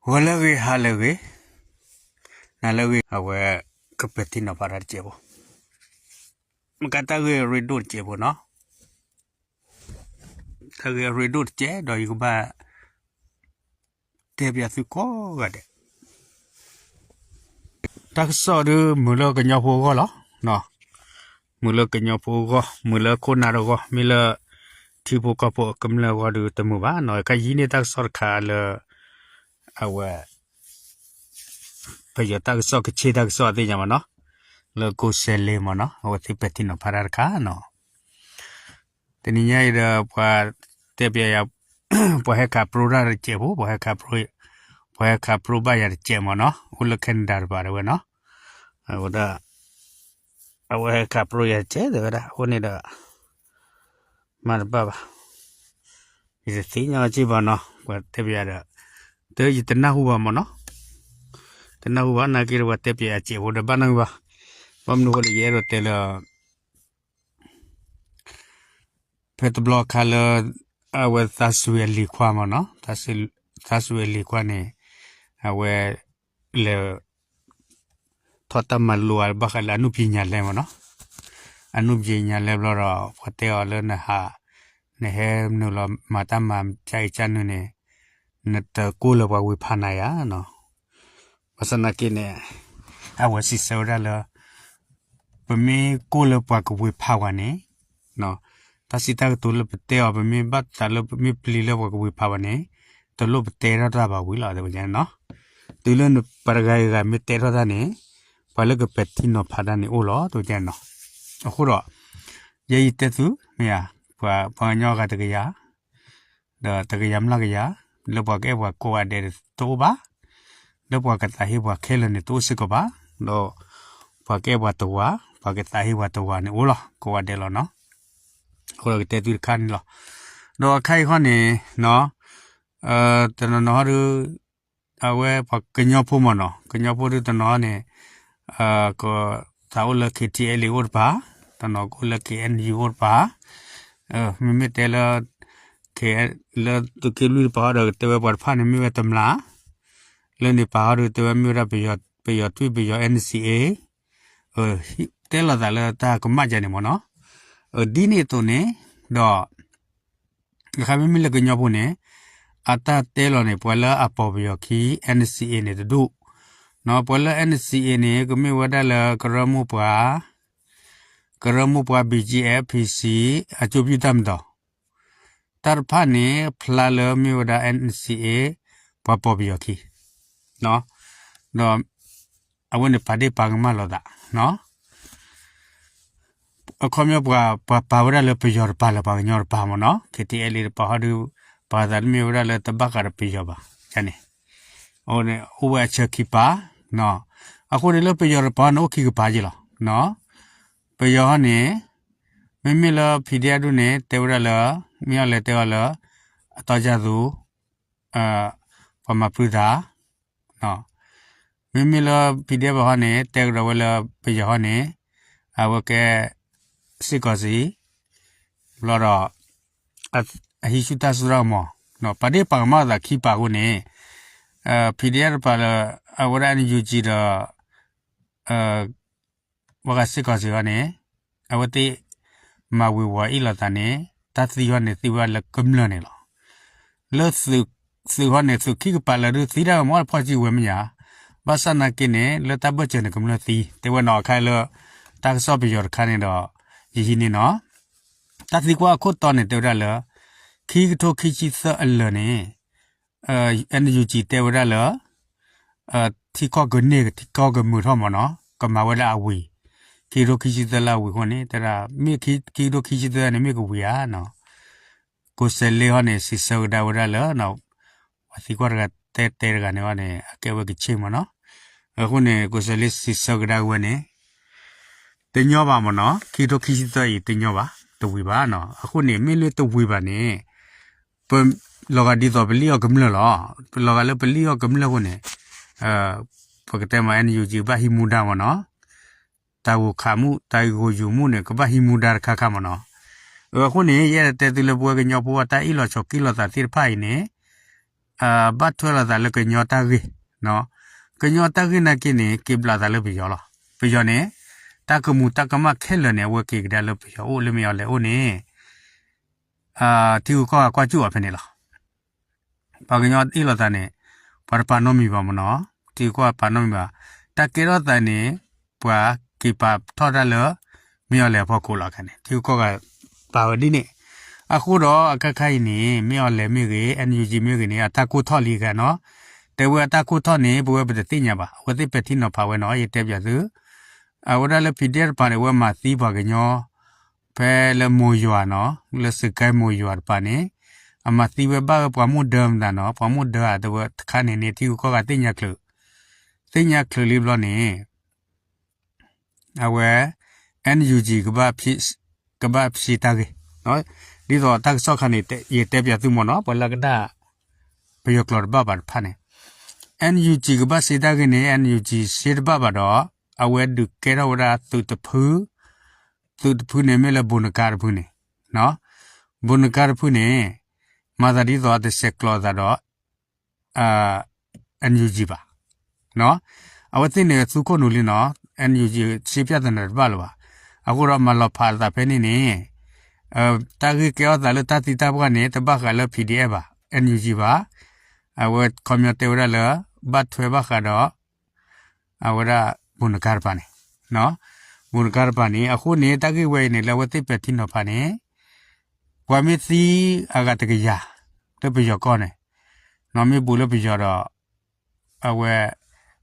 ဂီၤလၢအဂ့ၤ ဟါလၢအဂ့ၤ, နၤလၢအဂ့ၤ, အဝဲ ကပဲာ်ထံနီၤဖးတၢ်တစဲးဖိ, မ့ၢ်ကတၢ်ဂ့ၢ်အရ့ဒိၣ်တစဲးဖိနီၤ, တၢ်ဂ့ၢ်အရ့ဒိၣ်တစဲးဒီးယကဘၣ် တဲပၠးသုကိးဂၤဒဲး တၢ်ကစီၣ်ဒုးမုာ်လၢကညီဖိအဂီၢ်လီၤ. မုာ်လၢကညီဖိအဂီၢ်, မုာ်လၢခိၣ်နၢ်တဂီၢ်, မ့ၢ်လၢ ထံဖိကီၢ်ဖိအကမျၢၢ်အဂီၢ်ဒုးတမုာ်ဘၣ်နီၤ. ခါယံာ်န့ၢ်တၢ်ကစီၣ်တခါလၢ အဝဲ ပယီၤတၢ်ကစီၣ် ကဆ့တၢ်ကစီၣ်သ့ၣ်ညါမ့ၢ်နီၤ, လၢကိးစဲးလ့မ့ၢ်နီၤ, အဝဲသ့ၣ်ပဲာ်ထံနီၤဖးတၢ်တခါနီၤ. တနံၤညါအံၤဒီး ပှၤတဲပၠးယၤ ပှၤဟဲခးပြိတၢ်တစဲးဖိ, ပှၤဟဲခးပြိ ပှၤဟဲခးပြိဘၣ်ယၤတစဲးမ့ၢ်နီၤ, အိၣ်လၢ Canada တပၤဒၣ်ဝဲနီၤ, အဝဲဒၣ် အဝဲဟဲခးပြိယၤတစဲး တဲဝဲဒၣ် အဃိန့ၣ်ဒီး မၤတဘၣ်ဘၣ်, ယတသ့ၣ်ညါလီၤက့ဘၣ်နီၤ, ပှၤတဲပၠးဒီး တယတနၢ်ဟူဘၣ်မ့ၢ်နီၤ, တနၢ်ဟူဘၣ်နာ်က့ဒီး ပှၤတဲပၠးယၤတစဲးဖိဒီး ဘၣ်နၢ်ဟူဘၣ်, ဘၣ်မနုၤအဃိလဲၣ် ယအဲၣ်ဒိးတဲလၢ ဖဲတဘျီအခါလၢ အဝဲသးစူၤအလံၤခွါမ့ၢ်နီၤ, သးစူၤအလံၤခွါန့ၣ် အဝဲ လဲၤ ထီၣ်တၢ်မၤလိ ဘၣ်ဃးလၢအနုပညာလဲမ့ၢ်နီၤ, အနုပညာလဲဘျီဒီး ပှၤတဲအီၤလၢနဟး နဟဲနုာ်လီၤမၤတၢ်မၤကၢအံၤကၢနုာ်န့ၣ် နတကိၢ်လၢပှၤဝ့ၤဖးနၤယၤနီၤ. ဘၣ်ဆၣ်နာ်က့န့ၣ် အဝဲစံးဆၢဝဲဒၣ်လၢ ပမ့ၢ်ကိၢ်လၢပှၤကဝ့ၤဖးပှၤန့ၣ် တၢ်စံးတၢ်ကတိၤလၢပတဲအီၤ ပမ့ၢ်ဘၣ်သးလၢပမ့ၢ်ပျံၤလၢပှၤကဝ့ၤဖးပှၤန့ၣ် တလိၣ်ပတဲထီၣ်တၢ်ဘၣ်ဝံၤလီၤ တဲဝဲန့ၣ်နီၤ. တုၤလၢပှၤတဂၤဂၤမ့ၢ်တဲထီၣ်တၢ်န့ၣ် ပှၤလၢကပဲာ်ထံနီၤဖးတၢ်န့ၣ်အိၣ်လီၤ တဲဝဲန့ၣ်နီၤ. အဃိဒီး ယဲယတဲသု မ့ၢ်ဧါ ပှၤကညီဂၤတကယၤ ဒီးတကယၤမျးကယၤ လၢပှၤကအဲၣ်ပှၤကိးဂၤဒဲးတအိၣ်ဘၣ်, လၢပှၤကသးဟ့ပှၤခဲလၢာ်န့ၣ်တအိၣ်စ့ၢ်ကီးဘၣ်, ဒီးပှၤကအဲၣ်ပှၤတဝၤ ပှၤကသးဟ့ပှၤတဝၤန့ၣ်အိၣ်လီၤ ကိးဂၤဒဲးလီၤနီၤ. အဃိဒီးကတဲသုတခါန့ၣ်လီၤ. ဒီးအခါအံၤဃီန့ၣ် တနီၤနီၤဟီဒုး အဝဲပှၤကညီဖိမ့ၢ်နီၤ, ကညီဖိဒုးတနီၤန့ၣ် ကသးအိၣ်လၢ KTLA အိၣ်တပၤ, တနီၤကအိၣ်လၢ KNU အိၣ်တပၤ, မ့မ့ၢ်တဲလၢ လၢသုးက့လွံၢ်တပၤဟီဒီး ကတဲဝဲပှၤတဖၣ်န့ၣ်မ့ၢ်ဝဲတမျၢ်, လၢန့ၣ်ပၤဟီဒီး တဲဝဲမ့ၢ်ဝဲဒၣ် ပယီၤထွံၣ် ပယီၤ NCA, တဲလိာ်သးလၢတၢ်ကမၣ်ယါန့ၣ်မ့ၢ်နီၤ. ဒ်န့ၣ်အသိးန့ၣ် ဒီး အခါမ့မ့ၢ်လၢကညီဖိန့ၣ် အတၢ်တဲလီၤန့ၣ် ပှၤလၢအပိာ်ပယီၤခံ NCA န့ၣ်တဒူၣ်, ပှၤလၢ NCA န့ၣ် ကမ့ၢ်ဝဲဒၣ်လၢကရၢမိၢ်ပှၤ, ကရၢမိၢ်ပှၤ BGF PC အကျိုးပြုတၢ်မတီၤ, တၢ်တဖၣ်န့ၣ် ဖျါလၢမ့ၢ်ဝဲဒၣ် NCA ပှၤပိာ်ပယီၤခံ, ဒီး အဝဲန့ၣ်ပာ်ဒ့ၣ်ပာ်ကမၣ်လိာ်သး အခီပညီ ပှၤပာ်ဝဲဒၣ်လၢပယီၤတပၤလၢ ပှၤကညီတပၤမ့ၢ်နီၤ, KTLA တပၤဟီဒုး ပာ်သးတမ့ၢ်ဝဲဒၣ်လၢတဘၣ်ဃးဒီးပယီၤဘၣ်န့ၣ်, အိၣ်ဝဲအဆၢခံပၤ, အဃိန့ၣ်လၢပယီၤတပၤန့ၣ် အိၣ်ခံကပၤက့လီၤ. ပယီၤဟီန့ၣ် မ့မ့ၢ်လၢ PDF ဒူၣ်န့ၣ် တဲဝဲဒၣ်လၢ မ့ၢ်အီၤလဲၤတဲအီၤလၢ အတီၢ်ကၢ်သူ ပှၤမၤဖုးသး, မ့မ့ၢ်လၢ PDF ဟီန့ၣ် တဲကဒီးဝဲလၢပယီၤဟီန့ၣ် အဝဲကဲ စစ်ကောင်စီ ဘျီဒီး အဟံးဆူၣ်တၢ်စိတၢ်ကမီၤ, ပာ်ဒ့ၣ်ပာ်ကမၣ်သးခံပာ်အဃိန့ၣ် PDF တပၤလၢ အဝဲဒၣ် NUG ဒီး ဘၣ်ဃး စစ်ကောင်စီ ဟီန့ၣ် အဝဲသ့ၣ် မၤဝံၤဝီၤအ့ၣ်လိာ်သးန့ၣ် တၢ်သံဟီန့ၣ်သံဝဲဒၣ်လၢကမျၢၢ်န့ၣ်လီၤ. လၢ သုးဟီန့ၣ် သုးခံကပၤလၢဒုးသံတၢ်ကမီၤတဖီၣ်ကံဝဲမ့ၢ်ညါ, ဘၣ်ဆၣ်နာ်က့န့ၣ် လၢတၢ်ဘၢၣ်စၢၤန့ၣ် ကမျၢၢ်သံ တဲဝဲနီၤ. အခါလၢ တၢ်ကစီၣ်ပယီၤတခါန့ၣ်ဒီး ယဟံးန့ၢ်နီၤ, တၢ်သံကွၢ်အခိၣ်တီန့ၣ် တဲဝဲဒၣ်လၢ ခံကထိခံဆံသၢအလၢာ်န့ၣ် NUG တဲဝဲဒၣ်လၢ ထံကီၢ်ကန့ၢ် ထံကီၢ်ကမုာ်ထီၣ်မ့ၢ်နီၤ ကမၤဝဲဒၣ်အဝံၤ, ခံကထိခံဆံသၢလၢအဝံၤအဃိန့ၣ် တဲဒၣ် မ့ၢ်ခံကထိခံဆံသၢန့ၣ် မ့ၢ်ကဝံၤဧါနီၤ. ကိးစဲးလ့ဟီန့ၣ် စံးဆၢကဒါဝဲဒၣ်လၢ ပှၤသံကွၢ်တဂၤတဲတဲတဂၤန့ၣ်ဟီန့ၣ် အကဲဝဲကဆ့ၣ်မ့ၢ်နီၤ. အဃိန့ၣ် ကိးစဲးလ့စံးဆၢကဒါဝဲန့ၣ် တညီဘၣ်မ့ၢ်နီၤ, ခံကထိခံဆံသၢအံၤ တညီဘၣ်, တဝံၤဘၣ်နီၤ. အဃိန့ၣ် မ့ၢ်လၢတဝံၤဘၣ်န့ၣ် ပ လီၤဂာ်ဒ်သိးပလံၣ်အီၣ်ကမျၢၢ်လီၤ. လီၤဂာ်လၢပလံၣ်အီၣ်ကမျၢၢ်အဃိန့ၣ် ပကတဲမ့ၢ် NUG ကဘၣ်ဟံးမူဒါမ့ၢ်နီၤ, တၢ်ဂိၢ်ခးမူ တၢ်ဂိၢ်ယုာ်မူန့ၣ် ကဘၣ်ဟံးမူဒါတခါခါမ့ၢ်နီၤ. အဃိန့ၣ် ယအဲၣ်ဒိးတဲသုလၢပဝဲကညီဖိအတၢ်အ့ၣ်လိာ်ဆိးက့လိာ်သးသ့ၣ်တဖၣ်အံၤန့ၣ် ဘၣ်ထွဲလိာ်သးလၢကညီတၢ်ဂ့ၢ်, ကညီတၢ်ဂ့ၢ်နာ်က့န့ၣ် က့ၤဘျးသးလၢပယီၤလီၤ. ပယီၤန့ၣ် တၢ်ကမူၤတၢ်ကမၣ်ခဲလၢာ်န့ၣ် အဝဲက့ၤကဒါလၢပယီၤအိၣ် လၢမ့ၢ်အီၤလဲၤအိၣ်န့ၣ် ထံဂုၤကီၢ်ဂၤကွၢ်စူၣ်အီၤဖဲန့ၣ်လီၤ. ပှၤကညီအ့ၣ်လိာ်သးန့ၣ် ပှၤတပာ်နီတမံၤဘၣ်မ့ၢ်နီၤ, ထံဂုၤကီၢ်ဂၤပာ်နီတမံၤဘၣ်. တၢ်ကဲထီၣ်သးန့ၣ် ပှၤက့ၤပာ်ထီၣ်တၢ်လၢ မ့ၢ်အီၤလဲၤအဖီခိၣ်လီၤ. အခါန့ၣ် ထံဂုၤကီၢ်ဂၤပာ်ဝဲဒ်န့ၣ်. အဃိဒီးအခါခါအံၤန့ၣ် မ့ၢ်အီၤလဲၤမ့ၢ်ဂ့ၤ NUG မ့ၢ်ဂ့ၤန့ၣ် အတၢ်ကိၢ်ထီၣ်လံအခါနီၤ. တဲဝဲအတၢ်ကိၢ်ထီၣ်န့ၣ် ပဝဲပတသ့ၣ်ညါဘၣ်. အဝဲသ့ၣ်ပဲာ်ထံနီၤဖးဝဲနီၤ ယတဲပၠးသု အဝဲဒၣ်လၢ PDF တပၤန့ၣ် အဝဲမၤသံပှၤကညီ ဖဲလၢမိၢ်ယွၤနီၤ လၢစကဲမိၢ်ယွၤတပၤန့ၣ် အမၤသံဝဲဘၣ်ဝဲပှၤမိၢ်ဒၢမတၤနီၤ ပှၤမိၢ်ဒၢဧါ တဲဝဲတခါန့ၣ်န့ၣ် ထံဂုၤကီၢ်ဂၤသ့ၣ်ညါချုး သ့ၣ်ညါချုးလံဘျီန့ၣ် အဝဲ NUG ကဘၣ် ကဘၣ်စ့တၢ်ဂ့ၢ် ဒ်သိးတၢ်ကစီၣ်ခါန့ၣ် ယတဲပၠးသုမ့ၢ်နီၤ ပှၤလၢကနၣ် ပယီၤကျိာ်တဘၣ်ဘၣ်တဖၣ်န့ၣ် NUG ကဘၣ်စ့တၢ်ဂ့ၢ်န့ၣ် NUG စ့တဘၣ်ဘၣ်ဒီး အဝဲဒုးကဲထီၣ်ဝဲဒၣ်သုးတဖု သုးတဖုန့ၣ်မ့ၢ်လၢ ဘိၣ်နကါတဖုန့ၣ် ဘိၣ်နကါတဖုန့ၣ် မၤသးဒ်သိးတဆဲးကျိးသးဒီး NUG ဘၣ်. အဝဲသ့ၣ်န့ၣ်သူခိၣ်နူာ်လံနီၤ NUG စ့ပၠးသနာ်တဘၣ်လၢၤဘၣ်. အဃိဒီးမၤလီၤဖးသးဖဲန့ၣ်န့ၣ် တၢ်ဂ့ၢ်ကဲထီၣ်သးလၢတၢ်သံတၢ်ပှၢ်န့ၣ် တဘၣ်ဃးလၢ PDF ဘၣ် NUG ဘၣ်. အဝဲခီပညီတဲဝဲဒၣ်လၢ ဘၣ်ထွဲဘၣ်ဃးဒီး အဝဲဒၣ် ဘိၣ်နကါတပၤန့ၣ် ဘိၣ်နကါတပၤန့ၣ် အဃိန့ၣ် တၢ်ဂ့ၢ်ဝဲအံၤန့ၣ် လၢအဝဲသ့ၣ်ပဲာ်ထံနီၤဖးန့ၣ် ပှၤမ့ၢ်သံအဂၤတကယၤ လၢပယီၤကီၢ်န့ၣ် မ့ၢ်ဘူးလၢပယီၤဒီး အဝဲ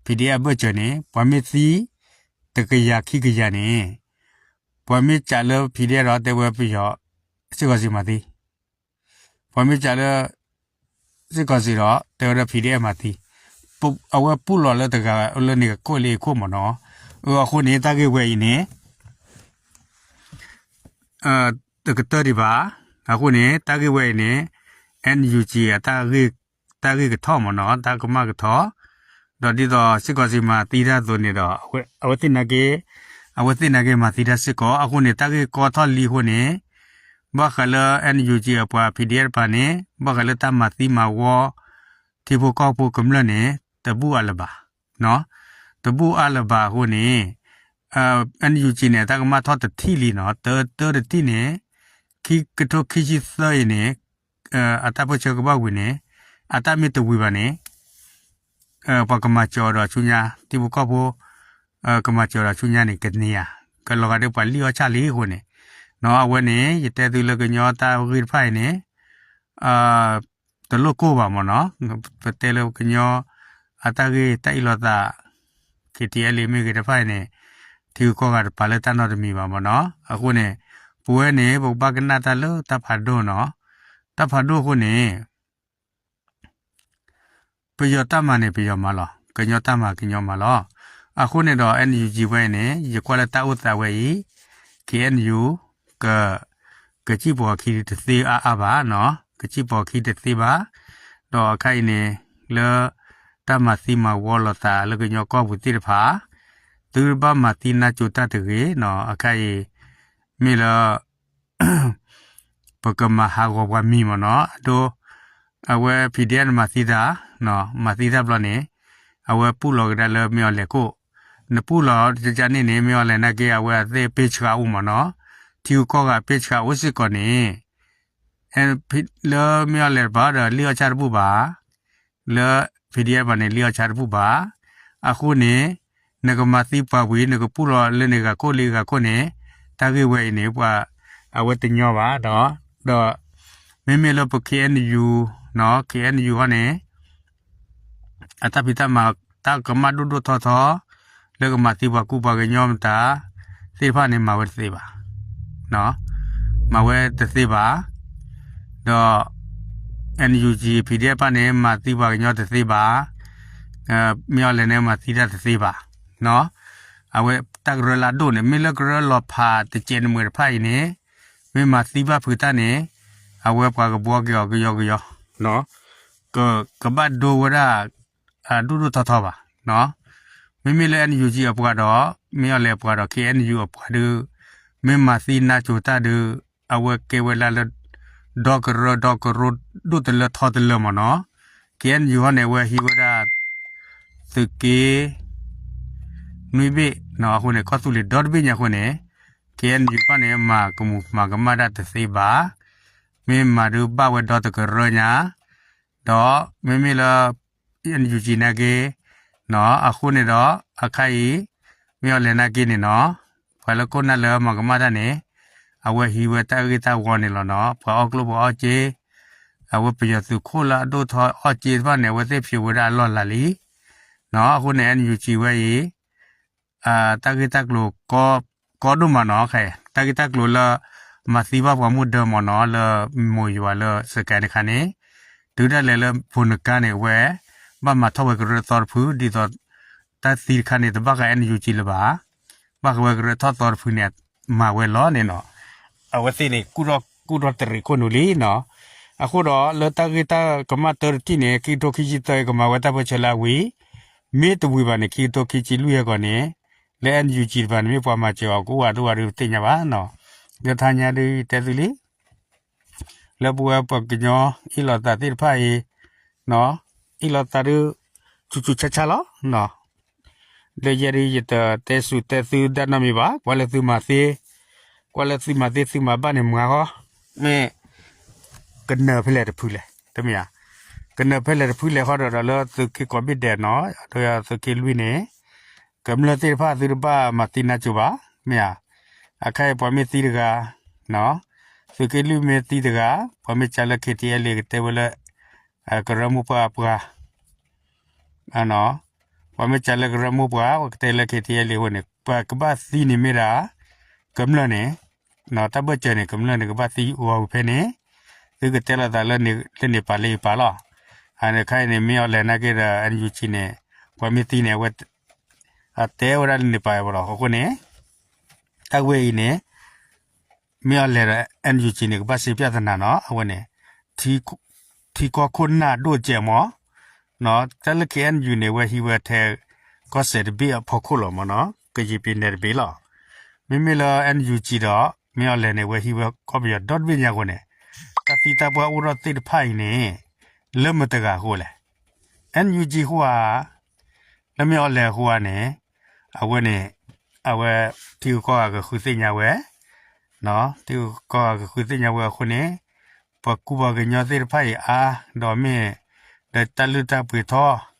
PDF အဘၢၣ်စၢၤန့ၣ် ပှၤမ့ၢ်သံ တကယၤခံကယၤန့ၣ် ပှၤမ့ၢ်စးလၢ PDF ဒီးတဲဝဲပယီၤ စ့ၢ်ကီးစ့ၢ်မၤသံ ပှၤမ့ၢ်စးလၢ စ့ၢ်ကီးစ့ၢ်ဒီး တဲဝဲဒၣ် PDF မၤသံ အဝဲပူၢ်လီၤလၢတဂၤလၢန့ၣ်ကကိၣ်လံအခိၣ်မ့ၢ်နီၤ. အဃိန့ၣ် တၢ်ဂ့ၢ်ဝဲအံၤန့ၣ် တကတၢၢ်ဒံးဘၣ်. အဃိန့ၣ် တၢ်ဂ့ၢ်ဝဲအံၤန့ၣ် NUG အတၢ်ဂ့ၢ်ကထီၣ်မ့ၢ်နီၤ တၢ်ကမၣ်ကထီၣ် ဒီးဒ်သိးစ့ၢ်ကီးစ့ၢ်မၤသံတၢ်အသိးန့ၣ်ဒီး အဝဲသ့ၣ်နာ်က့ အဝဲသ့ၣ်နာ်က့မၤသံတၢ်စ့ၢ်ကီး အဃိန့ၣ် တၢ်ဂ့ၢ်ကီထီၣ်လံအဃိန့ၣ် ဘၣ်ဃးလၢ NUG အပှၤ PDF တပၤန့ၣ် ဘၣ်ဃးလၢတၢ်မၤသံမၤဝီ ထံဖိကီၢ်ဖိကမျၢၢ်န့ၣ် တဘူၣ်အါလၢၤဘၣ် တဘူၣ်အါလၢၤဘၣ်အဃိန့ၣ် NUG န့ၣ် အတၢ်ကမၣ်ထီၣ်တထံၣ်လံနီၤ တၢတၢတထံၣ်န့ၣ် ခံကထိခံဆံသၢအံၤန့ၣ် အတၢ်ပၢၢ်ဆၢကဘၣ်ဝံၤန့ၣ် အတၢ်မ့ၢ်တဝံၤဘၣ်န့ၣ် ပှၤကမၤစၢၤအီၤဒီးဆူညါ ထံဖိကီၢ်ဖိ ကမၤစၢၤအီၤဒီးဆူညါန့ၣ် ကန့ၢ်ဧါ ကလီၤဂာ်ဒ်ပှၤလံၣ်အီၣ်ဆၣ်လံအဃိန့ၣ် အဝဲန့ၣ် ယတဲသုလၢကညီတၢ်ဂ့ၢ်တဖၣ်အံၤန့ၣ် တလိၣ်ကိၢ်ဘၣ်မ့ၢ်နီၤ ပတဲလၢကညီ အတၢ်ဂ့ၢ်တၢ်အ့ၣ်လိာ်သး KTLA မ့ၢ်ဂ့ၤတဖၣ်အံၤန့ၣ် ထံဂုၤကီၢ်ဂၤတပာ်လၢတၢ်နီတမံၤဘၣ်မ့ၢ်နီၤ အဃိန့ၣ် ပဝဲန့ၣ် ပကဘၣ်ကနၣ်တၢ်လၢတၢ်ဖးဒိၣ်နီၤ တၢ်ဖးဒိၣ်အဃိန့ၣ် ပယီၤတၢ်မၤန့ၣ် ပယီၤမၤလီၤ ကညီတၢ်မၤကညီမၤလီၤ အဃိန့ၣ်ဒီး NUG ဝဲအံၤန့ၣ် ယကွၢ်လၢတၢ်အိၣ်သးဝဲအံၤ KNU က ကစံၣ်ပီၤခံတသ့အါအါဘၣ်နီၤ ကစံၣ်ပီၤခံတသ့ဘၣ် ဒီးအခါအံၤန့ၣ် လၢ တၢ်မၤသံမၤဝီလိာ်သးလၢကညီကီၢ်ပူၤသ့ၣ်တဖၣ် သုတဘၣ်မၤသံနါစိၤတၢ်တဂ့ၤနီၤ အခါအံၤ မ့ၢ်လၢ ပကမၤဟးဂီၤပှၤမံၤမ့ၢ်နီၤ အဒိ အဝဲ PDF နမၤသံတၢ် မၤသံတၢ်ဘျီန့ၣ် အဝဲပူၢ်လီၤကဒါလၢမ့ၢ်အီၤလဲၤကိၣ် နပူၢ်လီၤကကန့ၣ်န့ၣ် မ့ၢ်အီၤလဲၤနာ်က့ အဝဲအသ့ၣ်ပ့ဆှးအိၣ်မ့ၢ်နီၤ ထံဂုၤကီၢ်ဂၤပ့ဆှးအိၣ်စ့ၢ်ကီးန့ၣ် လၢမ့ၢ်အီၤလဲၤတပၤဒီးလံၣ်အီၣ်ဆၣ်တဘူၣ်ဘၣ် လၢ PDF ဘၣ်န့ၣ် လံၣ်အီၣ်ဆၣ်တဘူၣ်ဘၣ် အဃိန့ၣ် နကမၤသံပှၤဝံၤ နကပူၢ်လီၤလၢန့ၣ်ဂၤကိၣ်လံဂၤကိၣ်န့ၣ် တၢ်ဂ့ၢ်ဝဲအံၤန့ၣ် ပှၤ အဝဲတညီဘၣ်ဒီး ဒီး မ့မ့ၢ်လၢပ KNU နီၤ KNU ဃီန့ၣ် အတၢ်ဖံးတၢ်မၤ တၢ်ကမၣ်ဒိၣ်ဒိၣ်ထီထီ လၢကမၤသံပှၤကူပှၤကညီမတၤ သ့ၣ်တဖၣ်န့ၣ် မၤဝဲတသ့ဘၣ် မၤဝဲတသ့ဘၣ် ဒီး NUG PDF တဖၣ်န့ၣ် မၤသံပှၤကညီတသ့ဘၣ် မ့ၢ်အီၤလဲၣ်န့ၣ် မၤသံတၢ်တသ့ဘၣ် အဝဲတၢ်ကရၢလၢအဒိၣ်န့ၣ် မ့ၢ်လၢကရၢလီၤဖးတစဲးနမှဲးတဖၣ်အံၤန့ၣ် မ့ၢ်မၤသံဘၣ်ဖုးတၢ်န့ၣ် အဝဲပှၤကဘှီက့ၤအီၤကယီကယီ ကဘၣ်ဒိဝဲဒၣ် ဒိၣ်ဒိၣ်ထီထီဘၣ် မ့မ့ၢ်လၢ NUG အပှၤဒီး မ့ၢ်အီၤလဲၣ်အပှၤဒီး KNU အပှၤဒုး မ့ၢ်မၤသံနါစိၤတၢ်ဒုး အဝဲကဲဝဲဒၣ်လၢ ဒီကရၢဒီကရိဒိၣ်တလၢထီတလၢမ့ၢ်နီၤ က့ၤအဲၣ်ယူၣ်ဟီန့ၣ် အဝဲဟံးဝဲဒၣ် သုးက့ နွံဘ့ၣ်နီၤ. အဃိန့ၣ် ကီၢ်သူလ့ၤဒီတဘ့ၣ်ညါအဃိန့ၣ် က့ၤအဲၣ်ယူၣ်တဖၣ်န့ၣ် မၤကမူးမၤကမၣ်တၢ်တသ့ဘၣ်. မ့ၢ်မၤဒုးဘၣ်ဝဲဒီတကရၢညါ ဒီးမ့မ့ၢ်လၢ အဲၣ်ယူၣ်ကၠံနာ်က့ အဃိန့ၣ်ဒီး အခါအံၤ မ့ၢ်အီၤလဲၣ်နာ်က့န့ၣ်နီၤ ပှၤလၢခိၣ်နၢ်လၢမၤကမၣ်တၢ်န့ၣ် အဝဲဟံးဝဲတၢ်ဂ့ၢ်တၢ်ဝီန့ၣ်လီၤနီၤ. ပှၤအီၣ်ကျိၣ်ပှၤအီၣ်စ့ အဝဲပယီၤသုးခိၣ်လၢအဒိၣ်ထီၣ်အီၣ်စ့တဖၣ်န့ၣ် အဝဲသ့ၣ်ဖျိးဝဲဒၣ်အလီၢ်လၤလံနီၤ. အဃိန့ၣ် အဲၣ်ယူၣ်ကၠံဝဲအံၤ တၢ်ဂ့ၢ်တၢ်ကျိၤ ကီဒိၣ်မးနီၤ. ခဲ တၢ်ဂ့ၢ်တၢ်ကျိၤလၢ မၤသံဘၣ်ပှၤမုၢ်ဒၢမးနီၤ လၢမိၢ်ယွၤလၢစကဲတခါန့ၣ် တုၤဒၣ်လဲာ်လၢဖိနကါန့ၣ် အဝဲ ဘၣ်မၤထီၣ်ဝဲကရၢသီတဖု ဒ်သိး တၢ်သံတခါန့ၣ် တဘၣ်ဃး အဲၣ်ယူၣ်ကၠံ လၢၤဘၣ်. ဘၣ်ဃးဝဲကရၢထီၣ်သီတဖုန့ၣ် မၤဝဲလီၤန့ၣ်နီၤ. အဝဲသ့ၣ်န့ၣ် ကူၣ်ထီၣ်တရံးခိၣ်နူာ်လံနီၤ. အဃိဒီးလၢတၢ်ဂ့ၢ်တၢ်ကမၣ်တၢတထံၣ်န့ၣ် ခံကထိခံဆံသၢအံၤ ကမၤဝဲတၢ်ပၢဆှၢလၢအဝံၤ မ့ၢ်တဝံၤဘၣ်န့ၣ် ခံကထိခံဆံလွံၢ်အဂီၢ်န့ၣ် လၢ အဲၣ်ယူၣ်ကၠံ တဖၣ်န့ၣ် မ့ၢ်ပှၤမၤစၢၤအီၤကအိၣ်ဝဲဒိၣ်ဝဲဒၣ် ပသ့ၣ်ညါဘၣ်နီၤ. လၢထါညါဒုးယတဲသုလံ လၢပဝဲပှၤကညီအ့ၣ်လိာ်သးသ့ၣ်တဖၣ်အံၤ အ့ၣ်လိာ်သးဒုး ဆူးဆူးဆါဆါလီၤ. လၢယဲဒုးယတတဲစူၤတဲသုဒၣ်နီတမံၤဘၣ်. ကွၢ်လၢသုမၤသ့, ကွၢ်လၢသုမၤသ့သုမၤဘၣ်န့ၣ်မၤဃီ, မ့ၢ် ကနၢၤဖဲလဲၣ်တဖုလဲၣ်, တမ့ၢ်ဧါ. ကနၢၤဖဲလဲၣ်တဖုလဲၣ်ဃီဒီး ဒီးလၢသုးက့ကိးဘ့ၣ်ဒဲးနီၤ, ဒီးသုးက့လွံၢ်န့ၣ် ကမျၢၢ်သ့ၣ်တဖၣ်သုတဘၣ်မၤသံနါစိၤဘၣ်, မ့ၢ်ဧါ. အခါအံၤပှၤမ့ၢ်သံတဂၤ သုးက့လွံၢ်မ့ၢ်သံတဂၤ, ပှၤမ့ၢ်စံးလၢ KTLA ကတဲဝဲလၢ ကရၢမိၢ်ပှၢ်ပှၤ ပှၤမ့ၢ်စံးလၢကရၢမိၢ်ပှၢ် ပှၤကတဲလၢ KTLA အဃိန့ၣ် ပှၤကဘၣ်သံန့ၣ်မ့ၢ်ဒၣ် ကမျၢၢ်န့ၣ်, တၢ်ဘၢၣ်စၢၤန့ၣ် ကမျၢၢ်န့ၣ် ကဘၣ်သံဂီၤဝံၤဖဲန့ၣ်, သုကတဲလိာ်သးလၢန့ၣ်ပာ်လၢယပာ်လီၤ. အခါအံၤန့ၣ် မ့ၢ်အီၤလဲၣ်နာ်က့ဒီး NUG န့ၣ် ပှၤမ့ၢ်သံန့ၣ် အဝဲ အတဲဝဲဒၣ်လၢန့ၣ်ပာ်လီၤ. အဃိန့ၣ် တၢ်ဝဲအံၤန့ၣ် မ့ၢ်အီၤလဲၣ်ဒီး NUG န့ၣ် ကဘၣ်စံးပျၢ်သနာ်နီၤ, အဝဲန့ၣ် ထံကီၢ်ခိၣ်နၢ်ဒိၣ်စဲးမး, တၢ်လၢ KNU န့ၣ် အဝဲဟံးဝဲထဲ ကီၢ်စဲၣ်တဘ့ၣ်အဖီခိၣ်လီၤမးနီၤ, ကယံာ်ပံၤနဲၣ်တဘ့ၣ်လီၤ. မ့မ့ၢ်လၢ NUG ဒီး မ့ၢ်အီၤလဲၣ်န့ၣ် အဝဲဟံးဝဲကီၢ်ပယီၤဒီတဘ့ၣ်ညါအဃိန့ၣ် တၢ်သံတၢ်ပှၢ်အိၣ်ထီၣ်သ့ၣ်တဖၣ်အံၤန့ၣ် လၢမတၤတဂၤအဃိလဲၣ်. NUG အဃိဧါ, လၢမ့ၢ်အီၤလဲၣ်အဃိဧါန့ၣ်, အဝဲန့ၣ် အဝဲ ထံဂုၤကီၢ်ဂၤကဃုသ့ၣ်ညါဝဲ, ထံဂုၤကီၢ်ဂၤကဃုသ့ၣ်ညါဝဲအဃိန့ၣ်, ပှၤကူပှၤကညီသ့ၣ်တဖၣ်အံၤအါ, ဒီးမ့ၢ် ဒီးတၢ်လုၢ်တၢ်ပှ့ၤထီၣ်,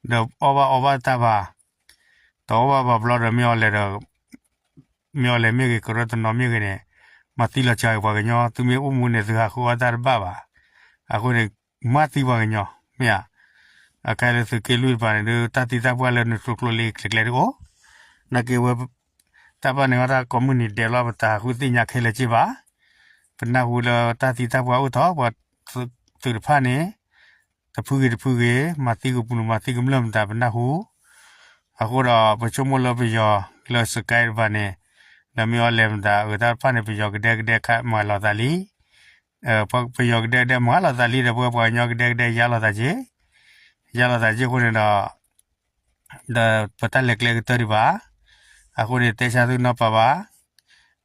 ဒီးအီၣ်ဘၣ်အီဘၣ်တၢ်ဘၣ်, တအီၣ်ဘၣ်ဘၣ်ဘျီဒီး မ့ၢ်အီၤလဲၣ်ဒီး မ့ၢ်အီၤလဲၣ်မ့ၢ်ဂ့ၤ ကရၢတနီၤမ့ၢ်ဂ့ၤန့ၣ် မၤသံလီၤစှၤပှၤကညီ, သုမ့ၢ်အိၣ်မူန့ၣ် သုဟးဃုအီၣ်တၢ်တဘၣ်ဘၣ်. အဃိန့ၣ် မၤသံပှၤကညီ မ့ၢ်ဧါ. အခါလၢသုးက့လွံၢ်တဖၣ်န့ၣ်ဒီး တၢ်သံတၢ်ပှၢ်လၢနကျိၤကျိၤလံကျဲၤကျဲၤဒ်အိၣ်, နာ်က့ဝဲ တၢ်ဘၣ်န့ၣ်အီၤတၢ်ကိးမုၢ်နံၤဒဲးလီၤ ပတဟးဃုသ့ၣ်ညါခဲလၢာ်က့ဘၣ်. ပနၢ်ဟူလၢတၢ်သံတၢ်ပှၢ်အိၣ်ထီၣ် ပှၤသုးတဖၣ်န့ၣ် တဖုဂ့ၤတဖုဂ့ၤ မၤသံကပူၤမၤသံကမျၢၢ်မတၤ ပနၢ်ဟူ အဃိဒီး ပဆိကမိၣ်လၢပယီၤလၢ Sky တဖၣ်န့ၣ် ဒီးမ့ၢ်အီၤလဲၣ်မတၤ အဂ့ၢ်တၢ်တဖၣ်န့ၣ် ပယီၤကဒဲကဒဲခးမၤလိာ်သးလံ, ပယီၤကဒဲကဒဲမၤလိာ်သးလံဒီး ပဝဲပှၤကညီကဒဲကဒဲယါလိာ်သးက့, ယါလိာ်သးက့အဃိန့ၣ်ဒီး ဒီးပတၢ်လဲၤကျဲကတၢၢ်ဒံးဘၣ်. အဃိန့ၣ် တဲဆါသုနီၢ်ပၤဘၣ်,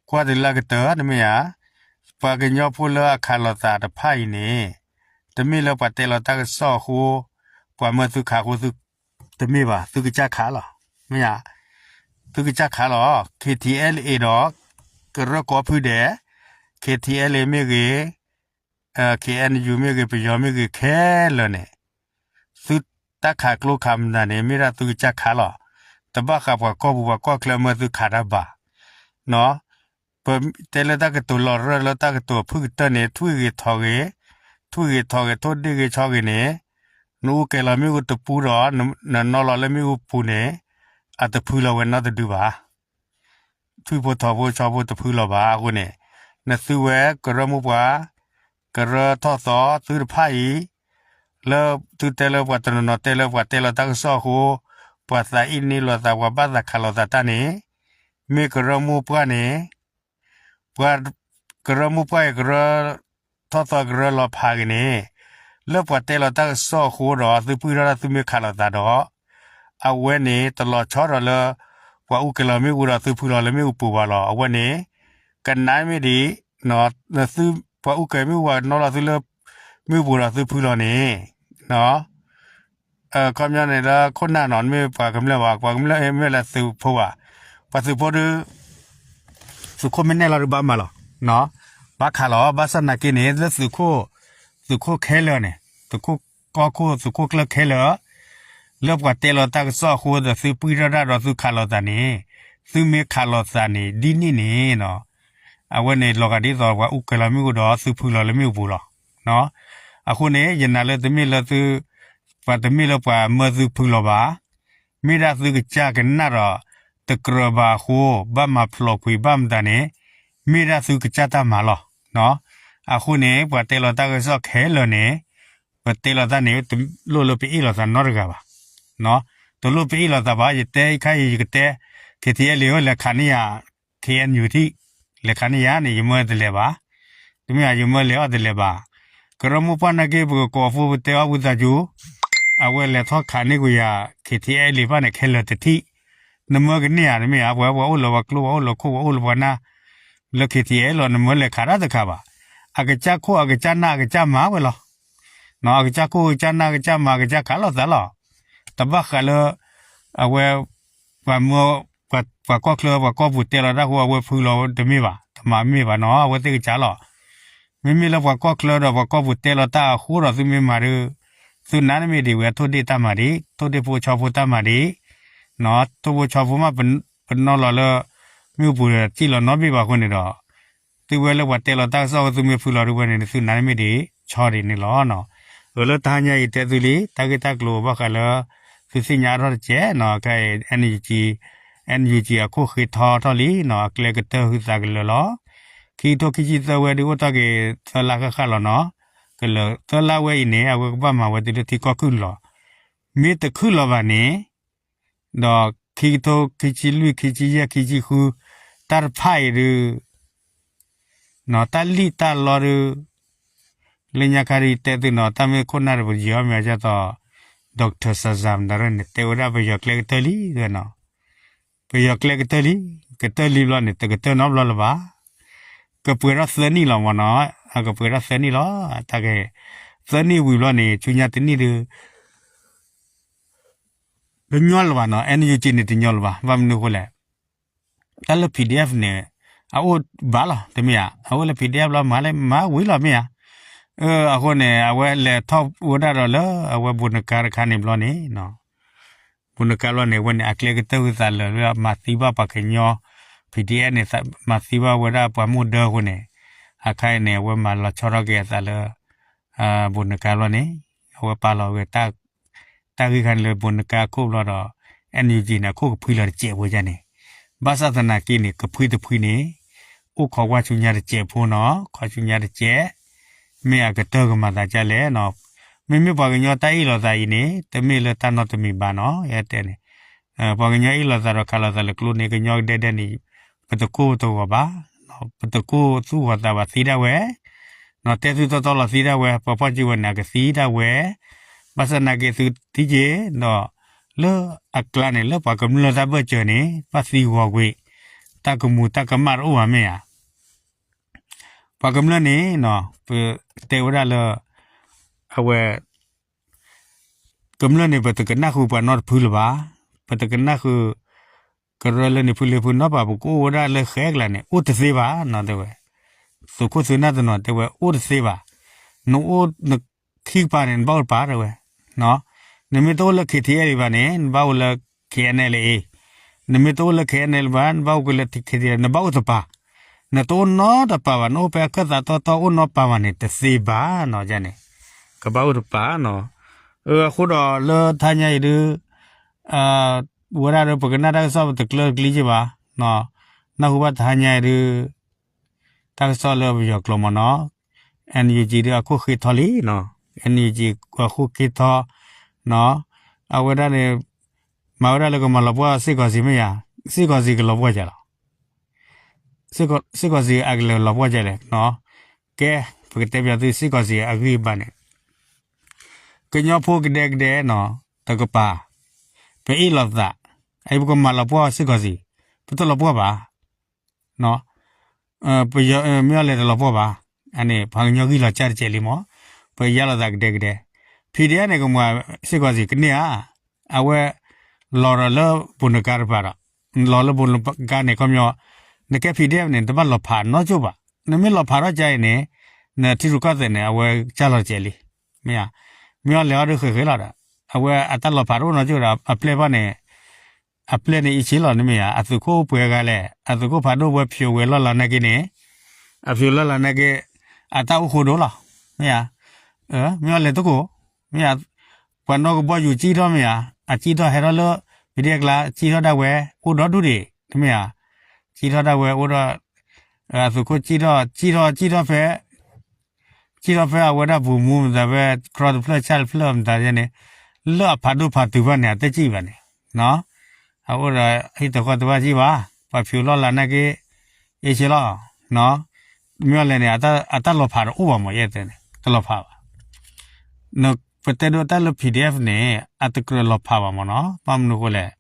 ကွၢ်တုၤလၢအကတၢၢ် တမ့ၢ်ဧါ, ပှၤကညီဖိလၢအခးလိာ်သးတဖၣ်အံၤန့ၣ် တမ့ၢ်လၢပှၤတဲလီၤတၢ်ကစီၣ်အဃိ, ပှၤမၢသုခးအဃိ တမ့ၢ်ဘၣ်, သုကစၢ်ခးလီၤ. မ့ၢ်ဧါ, သုကစၢ်ခးလီၤ. KTLA ဒီး ကရၢကိးဖုဒဲး, KTLA မ့ၢ်ဂ့ၤ, KNU မ့ၢ်ဂ့ၤ, ပယီၤမ့ၢ်ဂ့ၤခဲလၢာ်န့ၣ်, သုတၢ်ခးကျိခးမတၤန့ၣ် မ့ၢ်ဒၣ်သုကစၢ်ခးလီၤ. တဘၣ်ဃးပှၤကီၢ်ပူၤပှၤကီၢ်ချၢမၢသုခးတၢ်ဘၣ်. ပတဲလၢတၢ်ကတိၤလီၤရၢၢ်လၢတၢ်ကတိၤအဖုၣ်ကတၢၢ်န့ၣ် ထွံၣ်ဂ့ၤထီၣ်ဂ့ၤ, ထွံၣ်ဂ့ၤထီၣ်ဂ့ၤ ထိၣ်ဒ့ၣ်ဂ့ၤဆီဂ့ၤန့ၣ်, နအူကဲၤလီၤမ့ၣ်အူတပူဒီး နနီၢ်လီၤလၢမ့ၣ်အူပူၤန့ၣ် အတဖုလီၤဝဲနီတဒုဘၣ်. ထွံၣ်ဖိထီၣ်ဖိဆီဖိတဖုလီၤဘၣ်အဃိန့ၣ်, နသုဝဲကရၢမိၢ်ပှၢ်, ကရၢထီၣ်သီသုတဖၣ်အံၤ, လၢသုတဲလၢပှၤတနီၤနီၤတဲလၢပှၤတဲလီၤတၢ်ကစီၣ်အဃိ, ပှၤသးအ့ၣ်န့ၢ်လိာ်သး ပှၤဘၣ်သးခးလိာ်သးတၢ်န့ၣ်, မ့ၢ်ကရၢမိၢ်ပှၢ်န့ၣ် ပှၤ ကရၢမိၢ်ပှၢ်အံၤ ကရၢထီၣ်သီကရၢလီၤဖးဂ့ၤန့ၣ်, လၢပှၤတဲလီၤတၢ်ကစီၣ်အဃိဒီး သုပုၢ်ထီၣ်တၢ်သုမ့ၢ်ခးလိာ်သးဒီး, အဝဲန့ၣ် တလီၤဆီဒီးလၢ ပှၤအူကဲၤလီၤမ့ၣ်အူဒီးသုဖုလီၤလၢမ့ၣ်အူပူၤဘၣ်လီၤ. အဝဲန့ၣ် ကနၣ်မ့ၢ်ဒ် သုပှၤအူကဲၤမ့ၣ်အူ ပှၤနီၢ်လီၤသုလၢ မ့ၣ်အူပူၤဒီးသုဖုလီၤန့ၣ်, ခီပညီန့ၣ်လၢခိၣ်နၢ်နီၤ မ့ၢ်ပှၤကမျၢၢ်ဘၣ် ပှၤကမျၢၢ်မ့ၢ်လၢသုးဖိဘၣ်, ပှၤသုးဖိဒုး သုးခိၣ်မ့ၢ်နဲၣ်လီၤဒုးဘၣ်မၤလီၤ, ဘၣ်ခးလီၤ ဘၣ်ဆၣ်သနာ်က့န့ၣ် လၢသုးခိၣ်, သုးခိၣ်ခဲလၢာ်န့ၣ် သုးခိၣ်ကီၢ်ခိၣ် သုးခိၣ်ကျၢၢ်ခဲလၢာ် လၢပှၤတဲလီၤတၢ်ကစီၣ်အဃိဒီးသုပှံၢ်ထီၣ်တၢ်ဒီးသုခးလီၤသးန့ၣ်, သုမ့ၢ်ခးလီၤသးန့ၣ် ဒ်န့ၣ်န့ၣ်နီၤ အဝဲန့ၣ်လီၤဂာ်ဒ်သိးပှၤအိၣ်ကဲလီၤမ့ၣ်အူဒီးသုဖုလီၤလၢမ့ၣ်အူပူၤလီၤ. အဃိန့ၣ် ယနာ်လၢတမ့ၢ်လၢသု, ပှၤတမ့ၢ်လၢပှၤမၢသုဖုလီၤဘၣ်, မ့ၢ်ဒၣ်သုကစၢ်ကနၣ်ဒီး တကြၢးဘၣ်အဃိ ဘၣ်မၤဖျိးကွံာ်ဘၣ်မတၤန့ၣ်, မ့ၢ်ဒၣ်သုကစၢ်တၢ်မၤလီၤ. အဃိန့ၣ် ပှၤတဲလီၤတၢ်ကစီၣ်ခဲလၢာ်န့ၣ် ပတဲလီၤတၢ်န့ၣ် တလိၣ်လၢပအ့ၣ်လိာ်သးနီတဂၤဘၣ်, တလိၣ်ပအ့ၣ်လိာ်သးဘၣ် ယတဲအံၤခါအံၤ ယကတဲ KTLA လဲၤခးန့ၢ်ယၤ KNU ထံး, လဲၤခးန့ၢ်ယၤန့ၣ် ယမၢတလဲၤဘၣ်, တမ့ၢ်ယမၢလဲၤအီၣ်တလဲၤဘၣ်, ကရၢမိၢ်ပှၢ်နာ်က့ ပကကိးအဖိပတဲအီၣ်ဝံသးစူၤ, အဝဲလဲၤထီၣ်ခးန့ၢ်ကွံာ်ယၤ KTLA ဘၣ်န့ၣ် ခဲလၢာ်တထံး, နမၢကန့ၢ်ဧါ တမ့ၢ်ဧါ ပှၤပှၤအိၣ်လၢပှၤကျိ ပှၤအိၣ်လၢခိၣ် ပှၤအိၣ်လၢပှၤနၢ်, လၢ KTLA လီၤ နမၢလဲၤခးတၢ်တခါဘၣ်, အကစၢ်ခိၣ်အကစၢ်နၢ်အကစၢ်မၤဝဲလီၤ. အကစၢ်ခိၣ်အကစၢ်နၢ်အကစၢ်မၤအကစၢ်ခးလိာ်သးလီၤ. တဘၣ်ဃးလၢ အဝဲ ပှၤမၢ ပှၤကီၢ်ချၢ ပှၤကီၢ်ပူၤတဲလီၤတၢ်အဃိ အဝဲဖုလီၤတမ့ၢ်ဘၣ်, တမၤမ့ၢ်ဘၣ်နီၤ အဝဲသ့ၣ်ကစၢ်လီၤ. မ့မ့ၢ်လၢပှၤကီၢ်ချၢဒီးပှၤကီၢ်ပူၤတဲလီၤတၢ်အဃိဒီးသုမ့ၢ်မၤဒီး သုနာ်န့ၣ်မ့ၢ်ဒံးဝဲ ထိၣ်ဒ့ၣ်တၢ်မၤဒံး ထိၣ်ဒ့ၣ်ဖိဆီဖိတၢ်မၤဒံး ထိၣ်ဖိဆီဖိမး ပနီၣ်လီၤလၢ မ့ၣ်အူပူၤဒီးစံၣ်လီၤနီတဘ့ၣ်ဘၣ်အဃိန့ၣ်ဒီး သုဝဲလၢပှၤတဲလီၤတၢ်ကစီၣ်အဃိ သုမ့ၢ်ဖုလီၤဒ်ဝဲန့ၣ် သုနာ်န့ၣ်မ့ၢ်ဒံး ဆီဒံးန့ၣ်လီၤ. အၢ လၢတဟါညါအံၤတဲသုလံ တၢ်ဂ့ၢ်တၢ်ကျိၤဘၣ်ဃးလၢ သုသ့ၣ်ညါအါထီၣ်တကဲးနီၤ ခဲအံၤ NUG, NUG အခိၣ်ဃ့ထီထီၣ်လံနီၤ အကျဲကတၢၢ်ဟုသးကလၢာ်လီၤ. ခံကထိခံဆံသၢဝဲဒုးအိၣ်တ့ၢ်က့ၤသၢလါဃၣ်ဃၣ်လီၤနီၤ ကလၢာ်သၢလါဝဲအံၤန့ၣ် အဝဲကဘၣ်မၤဝဲတုၤလၢထံကီၢ်ခုၣ်လီၤ. မ့ၢ်တခုၣ်လီၤဘၣ်န့ၣ် ဒီးခံကထိခံဆံလွံၢ် ခံဆံယဲၢ် ခံဆံဃု တၢ်တဖၣ်အံၤဒုး နီၤ တၢ်လံၣ်တၢ်လီဒုး လၢညါခါဒုးတဲသုနီၤ တၢ်မ့ၢ်ခိၣ်နၢ်ဒီးပယီၤမ့ၢ်အဒ်သိး Doctor Sazam တရၢၢ်န့ၣ် တဲဝဲဒၣ်ပယီၤကျဲကတၢၢ်လံနီၤ ပယီၤကျဲကတၢၢ်လံ ကတၢၢ်လံဘျီန့ၣ် တကတၢၢ်နီတဘျီလၢၤဘၣ်. ကပှဲၤထီၣ်သၢနံၣ်လီၤမ့ၢ်နီၤ ကပှဲၤထီၣ်သၢနံၣ်လီၤ တၢ်ကဲ သၢနံၣ်ဝံၤဘျီန့ၣ် ဆူညါတနံၣ်ဒုး တညီလၢၤဘၣ်နီၤ NUG န့ၣ်တညီလၢၤဘၣ် ဘၣ်မနုၤအဃိလဲၣ် တၢ်လၢ PDF န့ၣ် အအိၣ်ဘၣ်လီၤ တမ့ၢ်ဧါ အအိၣ်လၢ PDF လီၤ မၤလၢမၤဝံၤလီၤမ့ၢ်ဧါ. အဃိန့ၣ် အဝဲလဲၤထီၣ်ဝဲဒၣ်ဒီးလၢအဝဲဘိးနကါတခါန့ၣ်ဘျီန့ၣ် ဘိးနကါဘျီန့ၣ် အဝဲန့ၣ် အကျဲကတၢၢ်ဝံသးလၢာ်လၢအမၤသံဘၣ်ပှၤကညီ PDF န့ၣ် မၤသံဘၣ်ဝဲဒၣ်ပှၤမိၢ်ဒၢအဃိန့ၣ် အခါအံၤန့ၣ် အဝဲမၤလီၤဆီထီၣ်က့ၤအသးလၢ ဘိးနကါဘျီန့ၣ် အဝဲပာ်လီၤဝဲ တၢ်ဂ့ၢ်ခါန့ၣ်လၢဘိးနကါခိၣ်ဘျီဒီး NUG န့ၣ် အခိၣ်ကဖှံလီၤတစဲးဖိယါန့ၣ် ဘၣ်ဆၣ်သနာ်က့န့ၣ် ကဖှံတဖှံန့ၣ် အိၣ်ခိးကွၢ်ဆူညါတစဲးဖိနီၤ ခိးဆူညါတစဲး မ့ၢ်အကတၢၢ်ကမၤသးဒ်လဲၣ်နီၤ မ့မ့ၢ်ပှၤကညီတၢ်အ့ၣ်လိာ်သးအံၤန့ၣ် တမ့ၢ်လၢတၢ်နီတမံၤဘၣ်နီၤ ယတဲန့ၣ် ပှၤကညီအ့ၣ်လိာ်သးဒီးခးလိာ်သးလၢကျိန့ၣ် ကညီကဒဲဒဲန့ၣ် ပတကိၢ်ပတဂီၤဘၣ် ပတကိၢ်သူၣ်ဂီၤသးဘၣ်သံဒၣ်ဝဲ နီၤ တဲသုတီတီလီၤသံဒၣ်ဝဲ ပှၤဖီၣ်ကံဝဲန့ၣ် အကသံဒၣ်ဝဲ ဘၣ်ဆၣ်သနာ်က့သုထံၣ်က့ၤဒီး လၢအကျါန့ၣ် လၢပှၤကမျၢၢ်တၢ်ဘၢၣ်စၢၤန့ၣ် ဘၣ်သံဂီၤကွံာ် တၢ်ကမူၤတၢ်ကမၣ်တအိၣ်ဘၣ်မ့ၢ်ဧါ ပှၤကမျၢၢ်န့ၣ်နီၤ ပတဲဝဲဒၣ်လၢ အဝဲ ကမျၢၢ်န့ၣ် ပတကနၣ်ဃုာ်ပှၤနီတဖုလၢၤဘၣ်, ပတကနၣ်ဃုာ် ကရၢလၢန့ၣ်ဖုလၢဖုနီတဖု ပကအိၣ်ဝဲဒၣ်လၢဃဲကျါန့ၣ် အိၣ်တသ့ဘၣ်နီၤ တဲဝဲ, သုးခိၣ်သုးနၢ်တနီၤတဲဝဲ အိၣ်တသ့ဘၣ်, နအိၣ်နခံကပၤန့ၣ် နဘၣ်အိၣ်တပၤတဲဝဲ, နမ့ၢ်တအိၣ်လၢ KTLA ဘၣ်န့ၣ် နဘၣ်အိၣ်လၢ KNLA, နမ့ၢ်တအိၣ်လၢ KNLA ဘၣ် နဘၣ်အိၣ်ကွံာ်လၢ KTLA နဘၣ်အိၣ်တပၤ, နတအိၣ်နီတပၤဘၣ် နအိၣ်ဖဲအခၢၣ်သးတီတီအိၣ်နီတပၤဘၣ်န့ၣ် တသ့ဘၣ်နီၤန့ၣ်, ကဘၣ်အိၣ်တပၤနီၤ, အဃိဒီးလၢတဟါညါအံၤဒုး ဝဲဒၣ်ဒီးပကနၣ်တၢ်ကစီၣ်ပတကျၢၤတကျံက့ဘၣ်, နၢ်ဟူဘၣ်တဟါညါအံၤဒုး တၢ်ကစီၣ်လၢပယီၤကျိာ်မ့ၢ်နီၤ, NUG ဒုးအခိၣ်ဃ့ထီလံနီၤ, NUG အခိၣ်ဃ့ထီနီၤ, အဝဲဒၣ်န့ၣ် မၤဝဲဒၣ်လၢကမၤလီၤပှီၢ်စ့ၢ်ကီးစံးမ့ၢ်ယါ, စ့ၢ်ကီးစံးကလီၤပှီၢ်ယါလီၤ, စ့ၢ်ကီးစံးကလီၤပှီၢ်ယါလဲၣ်နီၤ, ကဲ ပကတဲပၠးသုစ့ၢ်ကီးစံးအဂံၢ်ဘါန့ၣ် ကညီဖိကဒဲကဒဲနီၤ တကပၤ ပအ့ၣ်လိာ်သး အအံၤပကမၤလီၤပှီၢ်စ့ၢ်ကီးစံး ပတလီၤပှီၢ်ဘၣ်, ပယီၤမ့ၢ်အီၤလဲၤတလီၤပှီၢ်ဘၣ်, အန့ၣ် ပှၤကညီဂံၢ်လီၤစၢ်တစဲးလံမ့ၢ်, ပယါလိာ်သးကဒဲကဒဲ, ပ PDF န့ၣ် ကမၤစ့ၢ်ကီးစ့ၢ်ကန့ၢ်ဧါ, အဝဲ လီၤဒီးလၢဘိၣ်နကါတပၤဒီး, လီၤလၢဘိၣ်နကါန့ၣ် ခီပညီ နကဲ PDF န့ၣ် တဘၣ်လီၤဖးနီကၠိၣ်ဘၣ်, နမ့ၢ်လီၤဖးထီၣ်ကါအံၤန့ၣ် နထံရူၢ်ကီၢ်သဲးန့ၣ် အဝဲကၢ်လီၤတစဲးလံ, မ့ၢ်ဧါ, မ့ၢ်အီၤလဲၤအီၤဒုးဃဲးဃဲးလီၤဒီး အဝဲအတၢ်လီၤဖးတအိၣ်နီကၠိၣ်ဒီး အပျဲၢ်ဘၣ်န့ၣ် အပျဲၢ်န့ၣ်အံၤဆ့လီၤန့ၣ်မ့ၢ်ဧါ, အသုးခိၣ်ပှဲၤဂၤလဲၣ်, အသုးခိၣ်ဖးဒိၣ်ဝဲဖျိးဝဲလီၢ်လၤနာ်က့န့ၣ်, အဖျိးလီၢ်လၤနာ်က့ အတၢ်အိၣ်ဃိဒိၣ်လီၤ, မ့ၢ်ဧါ, မ့ၢ်အီၤလဲၤသကိး, မ့ၢ်ဧါ, ပှၤနီၢ်ကဘီယူၤစံၣ်ထီၣ်မ့ၢ်ဧါ, အစံၣ်ထီၣ်ဟဲထီၣ်လၢ PDF အကျါ စံၣ်ထီၣ်ဒၣ်ဝဲ အိၣ်ဒီဒူၣ်ဒံး, တမ့ၢ်ဧါ, စံၣ်ထီၣ်ဒၣ်ဝဲအိၣ်ဒီး အသုးခိၣ်စံၣ်ထီၣ် စံၣ်ထီၣ် စံၣ်ထီၣ်ဖဲ စံၣ်ထီၣ်ဖဲအဝဲဒၣ်ပူၤမူမတၤဖဲ ခြောက်တဖျၢၣ် ခြောက်တဖျၢၣ်မတၤန့ၣ်, လၢအဖးဒိၣ်ဖးတုၤဘၣ်န့ၣ် အတစံၣ်ဘၣ်န့ၣ်, အအိၣ်ဒီးဟံၣ်တဃီတဘၣ်စံၣ်ဘၣ်, ပှၤဖျိးလီၢ်လၤနာ်က့ အ့ၣ်ဆ့လီၤ, မ့ၢ်အီၤလဲၣ်န့ၣ် အတၢ်လီၤဖးတအိၣ်ဘၣ်မး ယဲၢ်တဲန့ၣ် တလီၤဖးဘၣ်, ပတဲဒိးတၢ်လၢ PDF န့ၣ် အတကြၢးလီၤဖးဘၣ်မးနီၤ, ဘၣ်မနုၤအဃိလဲၣ်,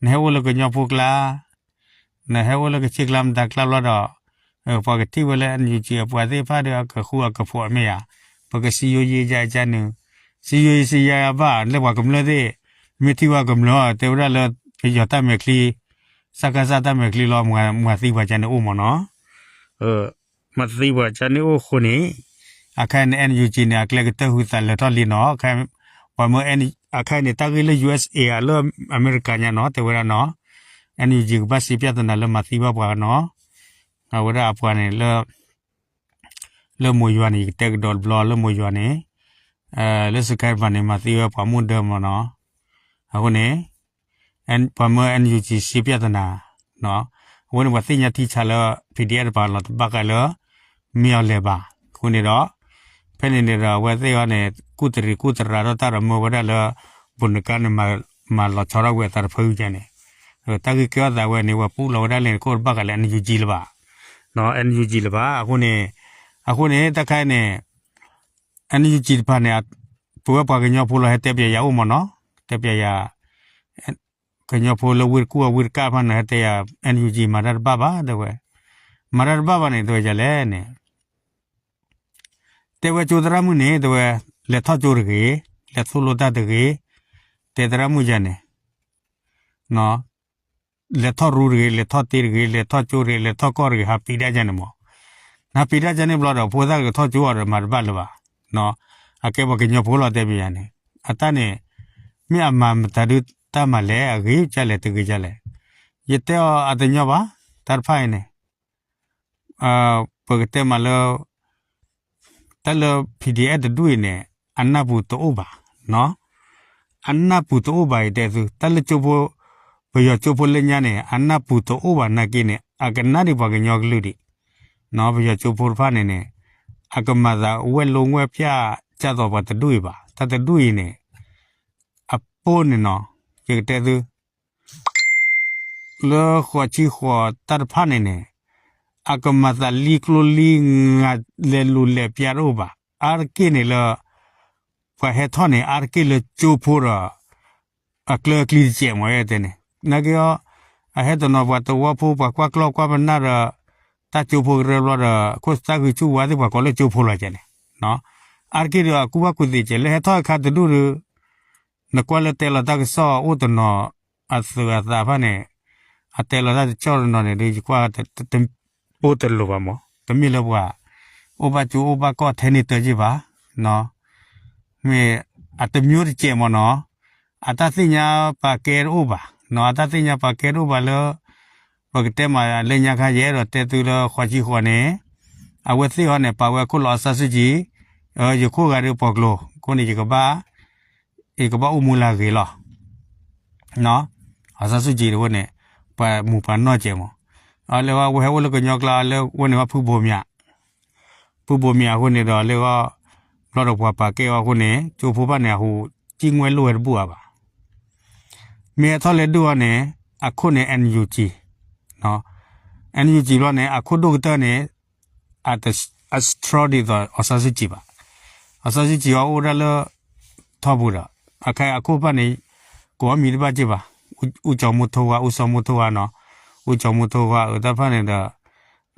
နဟဲအိၣ်လၢကညီဖိကျါ နဟဲအိၣ်လၢကဆ့ကျါမတၤကျါဘျီဒီး, ပှၤကထံၣ်ဝဲလၢ NUG အပှၤသ့ၣ်တဖၣ်ဒီးအကဃူအကဖိးမ့ၢ်ဧါ, ပကစံယိယံယါကန့ၣ်, စံယိယံစံယါဘၣ် လၢပှၤကမျၢၢ်သ့ၣ်, မ့ၢ်ထံၣ်ဝဲကမျၢၢ် တဲဝဲဒၣ်လၢ ပယီၤတၢ်မဲာ်ချံ, စကစ တၢ်မဲာ်ချံလီၤ မၤသံပှၤကန့ၣ်အိၣ်မးနီၤ မၤသံပှၤကန့ၣ်အိၣ်အဃိန့ၣ်, အခါန့ၣ် NUG န့ၣ် အကျဲကတၢၢ်ဟုသးလၢာ်ထီၣ်လံနီၤ, ပှၤမၢ အခါန့ၣ် တၢ်ဂ့ၢ်လၢ ယူၢ်အ့ၣ်စ့ၣ် လၢအမဲရကၤညါနီၤ တဲဝဲဒၣ်နီၤ, NUG ကဘၣ်စံးပြဿနာလၢမၤသံဘၣ်ပှၤနီၤ, အဝဲဒၣ်အပှၤန့ၣ်လၢ လၢမိၢ်ယွၤန့ၣ် ယကတဲကဒီးတဘျီလၢမိၢ်ယွၤန့ၣ်, လၢစကဲတပၤန့ၣ် မၤသံဝဲပှၤမုၣ်ဒၢမးနီၤ, အဃိန့ၣ် ပှၤမၢ NUG စံးပြဿနာ, အဃိန့ၣ် ပှၤသ့ၣ်ညါထံဆးလၢ PDF တပၤလီၤတဘၣ်ဃးလၢ မ့ၢ်အီၤလဲၤဘၣ်, အဃိန့ၣ်ဒီး ဖဲန့ၣ်န့ၣ်ဒီး အဝဲသ့ၣ်အီၤန့ၣ် ကူၣ်တရံးကူၣ်တရၤထီၣ်တၢ်ဒီးမၢဝဲဒၣ်လၢ ဘိၣ်နကါန့ၣ် မၤလီၤဆီထီၣ်ဝဲအသးတဖၢကန့ၣ်, တၢ်ဂ့ၢ်ကဲထီၣ်သးဝဲန့ၣ် ပှၤပူၤလီၤဝဲဒၣ်လဲၣ်န့ၣ် ကအိၣ်တဘၣ်ဃးလၢ NUG လၢၤဘၣ်, NUG လၢၤဘၣ်, အဃိန့ၣ်, အဃိန့ၣ် တၢ်ခါန့ၣ် NUG တဖၣ်န့ၣ်, ပဝဲပှၤကညီဖိလီၤ ဟဲတဲပျဲယၤအိၣ်မးနီၤ, တဲပျဲယၤ, ကညီဖိလၢဝ့ၢ်တကူၣ်အဝ့ၢ်တကၣ်တဖၣ်န့ၣ် ဟဲတဲယၤ NUG မၤတၢ်တဘၣ်ဘၣ် တဲဝဲ, မၤတၢ်တဘၣ်ဘၣ်န့ၣ် တဲဝဲဒ်လဲၣ်န့ၣ်, တဲဝဲကၠိသရၣ်မုၣ်န့ၣ် တဲဝဲ, လဲၤထီၣ်ကၠိတဂ့ၤ, လဲၤသိၣ်လိတၢ်တဂ့ၤ, တဲသရၣ်မုၣ်ယၤန့ၣ် လဲၤထီၣ်ရူတဂ့ၤ, လဲၤထီၣ်တ့တဂ့ၤ, လဲၤထီၣ်ကၠိတဂ့ၤ, လဲၤထီၣ်ကီၢ်တဂ့ၤ, ဟးပံးဒၣ်ယၤန့ၣ်မး, နဟးပံးဒၣ်ယၤန့ၣ်ဘျီဒီး ဖိသၣ်ကထီၣ်ကၠိအီၤဒီးမၤတဘၣ်လၢၤဘၣ်, အကဲပှၤကညီဖိလီၤတဲပျဲယၤန့ၣ်, အတၢ်န့ၣ်, မ့ၢ်အမၤမတၤဒုးတၢ်မၤလဲၣ်, အဂ့ၤကလဲၣ် တဂ့ၤကလဲၣ်, ယတဲအီၤအတညီဘၣ်, တၢ်တဖၣ်အံၤန့ၣ် ပကတဲမးလၢ တၢ်လၢ PDF တဒူၣ်အံၤန့ၣ် အနၢ်ပူၤတအိၣ်ဘၣ်, အနၢ်ပူၤတအိၣ်ဘၣ်အံၤတဲသု, တၢ်လၢကၠိဖိ, ပယီၤကၠိဖိလၢညါန့ၣ် အနၢ်ပူၤတအိၣ်ဘၣ်နာ်က့န့ၣ် အကနၣ်ဒံးပှၤကညီကလုာ်ဒံး, ပယီၤကၠိဖိတဖၣ်န့ၣ်န့ၣ် အကမၤသးဝဲၢ်လိဝဲၢ်ပျၢ် ကၢ်သိးပှၤတဒူၣ်အံၤဘၣ်, တၢ်တဒူၣ်အံၤန့ၣ် အပိၢ်န့ၣ်နီၤ, ယကတဲသု လၢဃိးဆံဃိးတၢ်တဖၣ်န့ၣ်န့ၣ်, အကမၤသးလံကျိလံငါ လဲၤလူၤလဲၤပျၢ်တအိၣ်ဘၣ်, အါတက့ၢ်န့ၣ်လၢ ပှၤဟဲထီၣ်န့ၣ် အါတက့ၢ်လၢကၠိဖိဒီး အကျၢအကျံတစဲးမး ယတဲန့ၣ်, နာ်က့အီၤ, အဟဲတနီၤပှၤသဝီဖိ ပှၤကွၢ်ကျီၢ်ကွၢ်ပနၢ်ဒီး တၢ်ကၠိဖိကရၢဘျီဒီး ခိၣ်သၣ်ဂုၤဆူၣ်ဝါသ့ၣ် ပှၤကိးလၢကၠိဖိလီၤကန့ၣ်, အါတက့ၢ်ဒီးအကူၣ်ဘၣ်ကူၣ်သ့စဲး လၢဟဲထီၣ်အခါတဒူၣ်ဒီး နကွၢ်လၢတဲလီၤတၢ်ကစီၣ်အိၣ်တနီၤ အသုးအသးတဖၣ်န့ၣ်, အတဲလီၤတၢ်တကစီၣ်တနီၤန့ၣ်ဒီး ယကွၢ် တပိၢ်တလိၤဘၣ်မး, တမ့ၢ်လၢပှၤ အိၣ်ဘၣ်ကၠိအိၣ်ဘၣ်ကီၢ်ထဲန့ၣ်တၢ်က့ၢ်ဘၣ်, မ့ၢ်အတမျိုးတစဲးမးနီၤ, အတၢ်သ့ၣ်ညါပာ်ကဲတအိၣ်ဘၣ်, အတၢ်သ့ၣ်ညါပာ်ကဲတအိၣ်ဘၣ်လၢ ပကတဲမးလၢညါခါ ယအဲၣ်ဒိးတဲသုလၢဃိးဆံဃိးန့ၣ်, အဝဲသ့ၣ်အီၤန့ၣ် ပာ်ဝဲခိၣ်လီၤအီစါဆူၣ်ကံ, ယခိၣ်ဂၤဒုးပိာ်ကျိၤ, အဃိန့ၣ် ယကဘၣ်, ယကဘၣ်အိၣ်မူလၢအဂ့ၤလီၤ. အီစါဆူၣ်ကံတဝဲန့ၣ် ပှၤမူးပှၤနီၢ်စဲးမး, အလၢအဝဲဟဲအိၣ်လၢကညီကျါလၢဝဲန့ၣ်ဘၣ်ဖုဘိးမၠး, ဖုဘိးမၠးအဃိန့ၣ်ဒီးလၢဂီၢ်, ဘျီဒီးပှၤပာ်ကဲအီၤအဃိန့ၣ် ကၠိဖိဘၣ်န့ၣ် အဟူးကံၣ်ငွဲၣ်လိၣ်ဝဲတဘူၣ်အါဘၣ်. မ့ၢ်ဟဲထီၣ်လၢဒူၣ်အီၤန့ၣ် အခိၣ်န့ၣ် NUG, NUG ဘျီန့ၣ် အခိၣ်ဒိၣ်ကတၢၢ်န့ၣ် အစထြီဒ်သိးအီစါဆူၣ်ကံဘၣ်. အီစါဆူၣ်ကံအီၤအိၣ်ဒၣ်လၢ ထီၣ်ပူၤဒီး အခါအခိၣ်ဖၣ်န့ၣ် ကိးအီၤမံၤတဘၣ်က့ၢ်ဘၣ်, အူကၠီၤမူထိဝါ, အူစီၤမူထိဝါနီၤ, အူကၠီၤမူထိဝါ အတၢ်ဖၣ်န့ၣ်ဒီး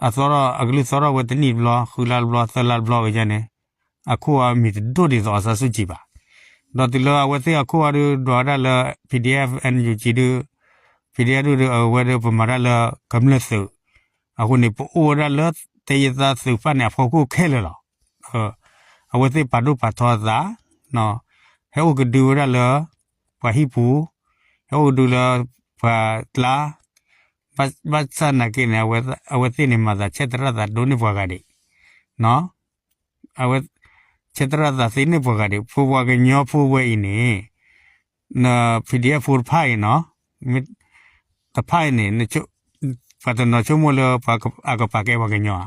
အသီထီၣ်အကလုၢ်သီထီၣ်ဝဲတနံၣ်တဘျီ ဃုလါတဘျီ သၢလါတဘျီဝဲယဲန့ၣ်, အခိၣ်အမံၤတဒိၣ်ဒ်သိးအီစါဆူၣ်ကံဘၣ်. ဒီးတုၤလၢအဝဲသ့ၣ်အခိၣ်အီၤဒုး ဒွးဝဲဒၣ်လၢ PDF NUG ဒုး PDF ဒုး အဝဲဒၣ်ပမၤတၢ်လၢကမျၢၢ်သုး, အဃိန့ၣ် ပအိၣ်ဝဲဒၣ်လၢတဲယသးသုးဖၣ်န့ၣ် အဖီခိၣ်ခဲလၢာ်လီၤ. အဝဲသ့ၣ်ပာ်ဒိၣ်ပာ်ထီအသး, ဟဲအိၣ်ကဒုဝဲဒၣ်လၢ ပှၤဟံၣ်ပူၤ, ဟဲအိၣ်ကဒုလၢပှၤကျါ, ဘၣ်ဆၣ်နာ်က့န့ၣ် အဝဲသ့ၣ်န့ၣ် မၤသးဆဲးသရၣ်သးဒိၣ်န့ၢ်ပှၤဂၤဒံး, အဝဲ ဆဲးသရၣ်သးသ့န့ၢ်ပှၤဂၤဒံး ပဝဲကညီဖိဝဲအံၤန့ၣ် န PDF ဖိတဖၣ်အံၤနီၤ, တဖၣ်အံၤန့ၣ် ပှၤတနီၤဆိကမိၣ်လၢ အကပာ်ကဲပှၤကညီဧါ,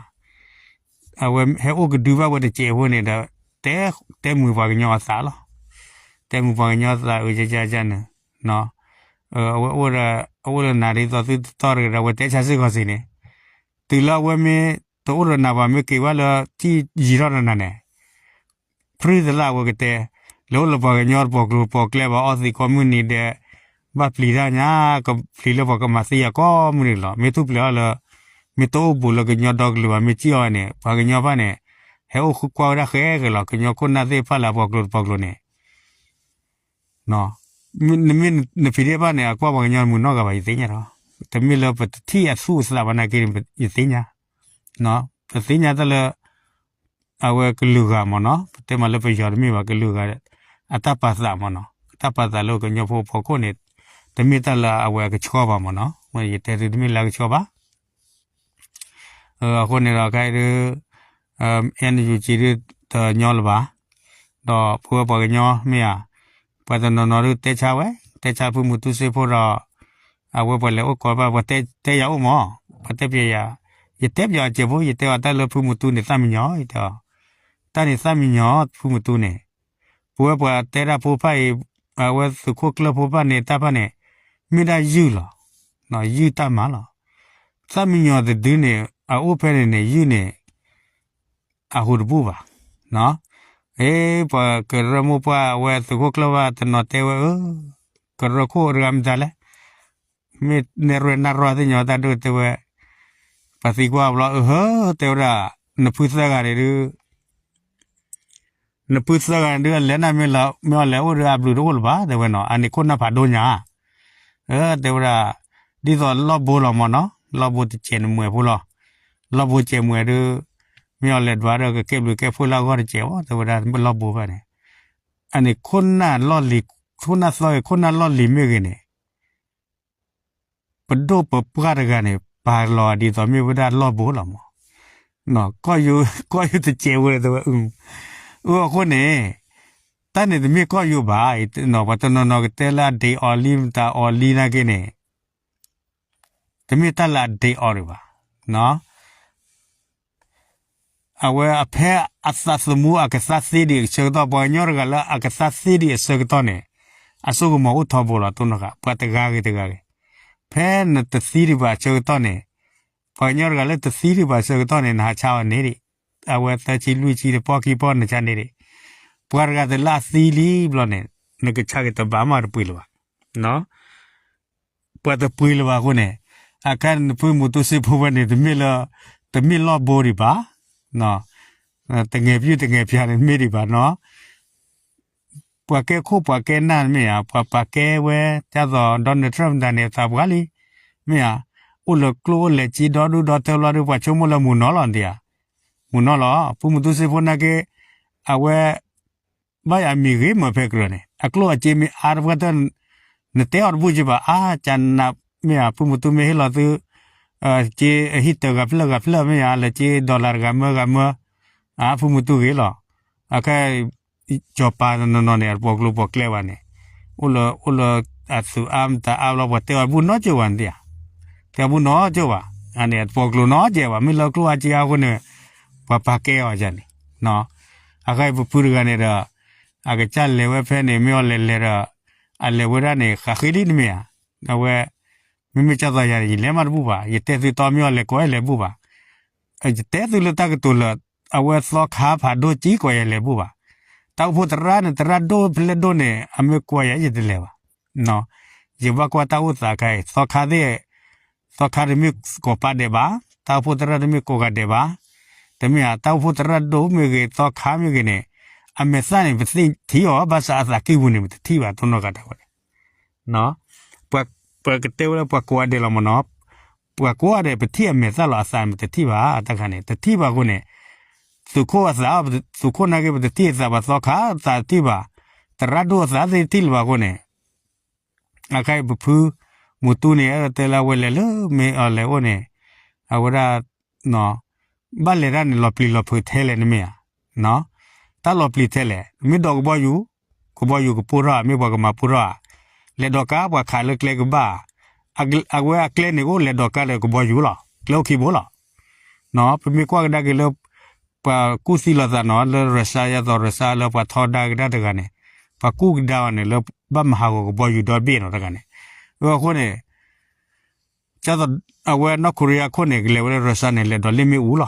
အဝဲဟဲအိၣ်ကဒုဘၣ်ဝဲတစဲးဖိန့ၣ်ဒီး တဲမုာ်ပှၤကညီအသးလီၤ. တဲမုာ်ပှၤကညီအသး အုကကန့ၣ် အဝဲအိၣ်ဒီး အအိၣ်လၢနၤဒ်သိးသုတတီတဂၤဒီး အဝဲတဲဆါစ့ၢ်ကီးစ့ၢ်န့ၣ်, တုၤလၢအဝဲမ့ၢ်တအိၣ်ဒီးနၤ ပှၤမ့ၢ်က့ၤဘၣ်လၢထံၣ်ယံၤထီၣ်ဒီးနၤန့ၣ် ဖုတလၢအဝဲကတဲ, လဲၤအိၣ်လၢပှၤကညီတပီၤကျိၤတပီၤကျဲ ဘၣ်အီၣ်သံကိးမုၢ်နံၤဒဲး, ဘၣ်ပျံၤတၢ်ညါ, ကပျံၤလၢပှၤကမၤသံယၤကိးမုၢ်နံၤလီၤ. မ့ၢ်ထူၣ်ပျဲၤအီၤလၢ မ့ၢ်တအိၣ်ဘူးလၢကညီဒီကလုာ်ဘၣ် မ့ၢ်စံၣ်အီၤဝဲန့ၣ် ပှၤကညီဘၣ်န့ၣ် ဟဲအိၣ်ဃုကွၢ်ဝဲဒၣ်ဃဲဃဲလီၤ. ကညီခိၣ်နၢ်သ့ၣ်တဖၣ်လၢအပီၤကျိၤတပီၤကျိၤန့ၣ် နမ့ၢ်န PDF ဘၣ်န့ၣ် အကွၢ်ပှၤကညီမုာ်နီၢ်ဂၤဘၣ် ယသ့ၣ်ညါဒီး, တမ့ၢ်လၢပတထံၣ်အသူၣ်အသးဘၣ်နာ်က့ ယသ့ၣ်ညါ, ပသ့ၣ်ညါတၢ်လၢ အဝဲကလုာ်ဂၤမ့ၢ်နီၤ, ပတဲမးလၢပယီၤတမ့ၢ်ဘၣ် ကလုာ်ဂၤ အတၢ်ပာ်သးမ့ၢ်နီၤ, အတၢ်ပာ်သးလၢကညီဖိဖီခိၣ်န့ၣ် တမ့ၢ်တၢ်လၢအဝဲအကဆှီဘၣ်မ့ၢ်နီၤ, ယတဲသုတမ့ၢ်လၢအကဆှီဘၣ်. အဃိန့ၣ်ဒီးခဲအံၤဒုး NUG ဒုးတညီလၢၤဘၣ်, ဒီးပဝဲပှၤကညီမ့ၢ်ဧါ, ပှၤတနီၤနီၤဒုးတဲဆါဝဲ, တဲဆါဖုမူတူစ့ဖိဒီး အဝဲပှၤလဲၤအိၣ်ကိးဘၣ် ပှၤတဲယၤအိၣ်မး, ပှၤတဲပျဲယၤ, ယတဲပျဲအီၤစဲးဖိ ယတဲအီၤတၢ်လၢဖုမူတူန့ၣ် သၣ်မံညီၤ ယတဲအီၤ, တၢ်န့ၣ်သၣ်မံညီၤ ဖုမူတူန့ၣ်, ပဝဲပှၤတဲဒၣ်ဖိဖၣ်အံၤ, အဝဲသုးခိၣ်ကျၢၢ်ဖိဖၣ်န့ၣ် တၢ်ဖၣ်န့ၣ် မ့ၢ်ဒၣ်ယုၢ်လီၤ, ယုၢ်တၢ်မၤလီၤ. သၣ်မံညီၤတဒုန့ၣ် အအိၣ်ဖဲန့ၣ်န့ၣ် ယုၢ်န့ၣ် အဟူးတဘူၣ်ဘၣ်, အ့ ပှၤကရၢမိၢ်ပှၢ်ဝဲသုးခိၣ်ကျၢၢ်ဘၣ်တနီၤတဲဝဲ အၢ ကရၢခိၣ်တဂၤမတၤလဲၣ်, မ့ၢ်နဲၣ်ရွဲၣ်နၢ်ရီၢ်သ့ၣ်ညီတၢ်ဒိၣ်တဲဝဲ, ပှၤသံကွၢ်ဘျီ အဟၢ တဲဝဲဒၣ်, နဖုသၢဂၤန့ၣ်ဒုး နဖုသၢဂၤန့ၣ်ဒုး အလဲၤနၢ်မ့ၢ်လီၤ မ့ၢ်အီၤလဲၤအိၣ်ဒီးအဘျုးတအိၣ်လၢၤဘၣ် တဲဝဲနီၤ, အန့ၣ်ခိၣ်နၢ်ဖးဒိၣ်ညါ, အၢ တဲဝဲဒၣ်, ဒ်သိးလီၢ်ဘိလီၤမ့ၢ်နီၤ, လီၢ်ဘိတစဲးနမဲာ်ဖိလီၤ, လီၢ်ဘိစဲးမဲာ်ဒုး မ့ၢ်အီၤလဲၤဒွးဒီးကကဲဘျုးကဲဖှိၣ်လၢအဂီၢ်တစဲးဘၣ် တဲဝဲဒၣ်လီၢ်ဘိဖဲန့ၣ်, အန့ၣ်ခိၣ်နၢ်လီၢ်လံၤ, ခိၣ်နၢ်သီဂ့ၤ ခိၣ်နၢ်လီၢ်လံၤမ့ၢ်ဂ့ၤန့ၣ် ပဒိၣ်ပပှၢ်တဂၤန့ၣ် ပာ်လီၤဒ်သိးမ့ၢ်ဝဲဒၣ်လီၢ်ဘိလီၤမး, ကီၢ်ယူၢ်တစဲးဝဲတဲဝဲ, အဃိန့ၣ် တၢ်န့ၣ်တမ့ၢ်ကီၢ်ယူၢ်ဘၣ်, ပှၤတနီၤနီၤကတဲလၢအဒ့းအီၤလံ မတၤအီၤလံနာ်က့န့ၣ် တမ့ၢ်တၢ်လၢအဒ့းအီၤဒံးဘၣ်. အဝဲအဖဲအသးသမူအကသါသ့ဒံးအဆၢကတီၢ် ပှၤကညီတဂၤလၢအကသါသ့ဒံးအဆၢကတီၢ်န့ၣ် အစိကမီၤအိၣ်ထီဘိလီၤ တိၢ်နီၣ်ဃာ် ပှၤတဂၤဂ့ၤတဂၤဂ့ၤ, ဖဲနတသံဒံးဘၣ်အဆၢကတီၢ်န့ၣ်, ပှၤကညီတဂၤလၢတသံဒံးဘၣ်အဆၢကတီၢ်န့ၣ် နဟးဆါအီၤန့ၣ်ဒံး, အဝဲသၢဆံလွံၢ်ဆံတပီၢ်ခံပီၢ်နဆါန့ၣ်ဒံး, ပှၤတဂၤတလၢအသံလံဘျီန့ၣ် နကဆါက့ၤတဘၣ်မးတပှ့ၤလၢၤဘၣ် ပှၤတပှ့ၤလၢၤဘၣ်အဃိန့ၣ်, အခါနဖုမူတူစ့ဖိဝဲန့ၣ် တမ့ၢ်လၢ, တမ့ၢ်လီၢ်ဘိဒံးဘၣ်, တငဲၤပျုၢ်တငဲၤဖၠါန့ၣ်မ့ၢ်ဒံးဘၣ်နီၤ, ပှၤကဲခိၣ်ပှၤကဲနၢ်မ့ၢ်ဧါ, ပှၤပာ်ကဲဝဲ, ဒ်သိး Donald Trump မတၤန့ၣ် သးပှၢ်လံ, မ့ၢ်ဧါ, အိၣ်လၢကျိၣ်အိၣ်လဲၤက့ဒီဒူၣ်ဒီထၢဘျီဒီး ပှၤဆိကမိၣ်လၢမုၢ်နီၤလီၤဒံးဧါ, မုၢ်နီၤလီၤ, ဖုမူတူစ့ဖိနာ်က့, အဝဲ ဘၣ်ယၤမံၤဂ့ၤမးဖဲကြၢးန့ၣ် အကျိၣ်အစ့မ့ၢ်အါတပှၢ်တၢၢ်, နတဲအီၤတဘူၣ်က့ဘၣ် အါကနး, မ့ၢ်ဧါ ဖုမူတူမ့ၢ်ဟ့ၣ်လီၤသု, က့အဟံၣ်တၢၤဂၤဖျၢၣ်ဂၤဖျၢၣ်မ့ၢ်ဧါ လဲၤက့ဒီလၣ်တဂၤမၢဂၤမၢ, အဖုမူတူဂ့ၤလီၤ, အခဲ စီၤပၤတနီၤနီၤန့ၣ် အတပီၤကျိၤပီၤကျဲဘၣ်န့ၣ်, အိၣ်လၢ, အိၣ်လၢအသူးအါမတၤအါဘျီ ပှၤတဲအီၤတဘူၣ်နီတစဲးဘၣ်န့ၣ်ဧါ, တဲအီၤတဘူၣ်နီတစဲးဘၣ်, အန့ၣ်အတပီၤကျိၤနီတစဲးဘၣ် မ့ၢ်လၢကျိၣ်အါက့အါအဃိန့ၣ်, ပှၤပာ်ကဲအီၤန့ၣ်, အဃိပဖုတဂၤန့ၣ်ဒီး, အကစၢ်လဲၤဝဲဖဲန့ၣ် မ့ၢ်အီၤလဲၤလဲၤဒီး, အလဲၤဝဲဒၣ်န့ၣ် ဃးဃ့လံတမ့ၢ်ဧါ, အဝဲ, မ့မ့ၢ်ကၢ်သိးယၤန့ၣ် ယလဲၤမးတဘူၣ်ဘၣ် ယတဲသုတီမ့ၢ်အီၤလဲၤကိးလဲၤဘူၣ်ဘၣ် ယတဲသုလၢတၢ်ကတိၤလၢ, အဝဲသီခါဖးဒိၣ်ကံကိးယၤလဲၤဘူၣ်ဘၣ်, တၢ်အိၣ်ဖှိၣ်သရၣ်န့ၣ် သရၣ်ဒိၣ်ဖဲလဲၣ်ဒိၣ်န့ၣ် အမ့ၢ်ကိးယၤယတလဲၤဘၣ်, ယဘၣ်ကွၢ်တၢ်အိၣ်သးခါအံၤ သီခါသ့ၣ်, သီခါတမ့ၢ်ကိးပၢ်ဒဲးဘၣ်, တၢ်အိၣ်ဖှိၣ်သရၣ်တမ့ၢ်ကိးဂၤဒဲးဘၣ်, တမ့ၢ်ဧါ တၢ်အိၣ်ဖှိၣ်သရၣ်ဒိၣ်မ့ၢ်ဂ့ၤ သီခါမ့ၢ်ဂ့ၤန့ၣ်, အမဲာ်သၣ်န့ၣ် ပသ့ၣ်ထံၣ်အီၤ ဘၣ်ဆၣ်အသးကံၢ်ပူၤန့ၣ် ပတထံၣ်ဘၣ် တိၢ်နီၣ်ဃာ်တၢ်ဝဲန့ၣ် ပှၤကတဲဝဲလၢပှၤကိးဂၤဒဲးလီၤမ့ၢ်နီၤ, ပှၤကိးဂၤဒဲး ပထံၣ်အမဲာ်သၣ်လီၤ အသးပတထံၣ်ဘၣ် တၢ်ခါန့ၣ် တထံၣ်ဘၣ်အဃိန့ၣ် သုးခိၣ်အသး သုးခိၣ်နာ်က့ ပတထံၣ်အသး ပှၤသီခါသးတထံၣ်ဘၣ်, သရၣ်ဒိၣ်အသးသ့ၣ်တထံၣ်လၢၤဘၣ်အဃိန့ၣ် အခါအံၤပဖု မူတူန့ၣ် အဲၣ်ဒိးတဲလၢအဝဲလဲၤလၢမ့ၢ်အီၤလဲၤအိၣ်န့ၣ် အဝဲဒၣ် ဘၣ်လဲၤတၢ်န့ၣ် လီၤပျံၤလီၤဖုးထဲလဲၣ်န့ၣ်မ့ၢ်ဧါ, တၢ်လီၤပျံၤထဲလဲၣ် မ့ၢ်ဒိးကဘီယူၤ, ကဘီယူၤကပိၢ်ထီၣ်ဧါ မ့ၢ်ပှၤကမၤပိၢ်ထီၣ်ဧါ, လဲၤဒိးကါပှၤခးလၢကျဲကဘၣ်, အဝဲအကျဲန့ၣ်အိၣ်လဲၤဒိးကါဒီးကဘီယူၤလီၤ ကျဲအိၣ်ခံဘိလီၤ. ပမ့ၢ်ကွၢ်ကဒါက့ၤလၢ ပှၤကူၣ်သံလိာ်သးနီၤ လၢရၢၡါ ယသိးရၢၡါလၢပှၤထီဒါကဒါတဂၤန့ၣ် ပှၤကူၣ်ကဒါအီၤန့ၣ် လၢဘၣ်မၤဟးဂီၤကဘီယူၤဒီဘ့ၣ်နီၤတဂၤန့ၣ်, အဃိန့ၣ် အဝဲနီၢ်ခိရံယါခိၣ်န့ၣ် ကလဲၤဝဲလၢရၢၡါန့ၣ် လဲၤဒိးလ့ၣ်မ့ၣ်အူလီ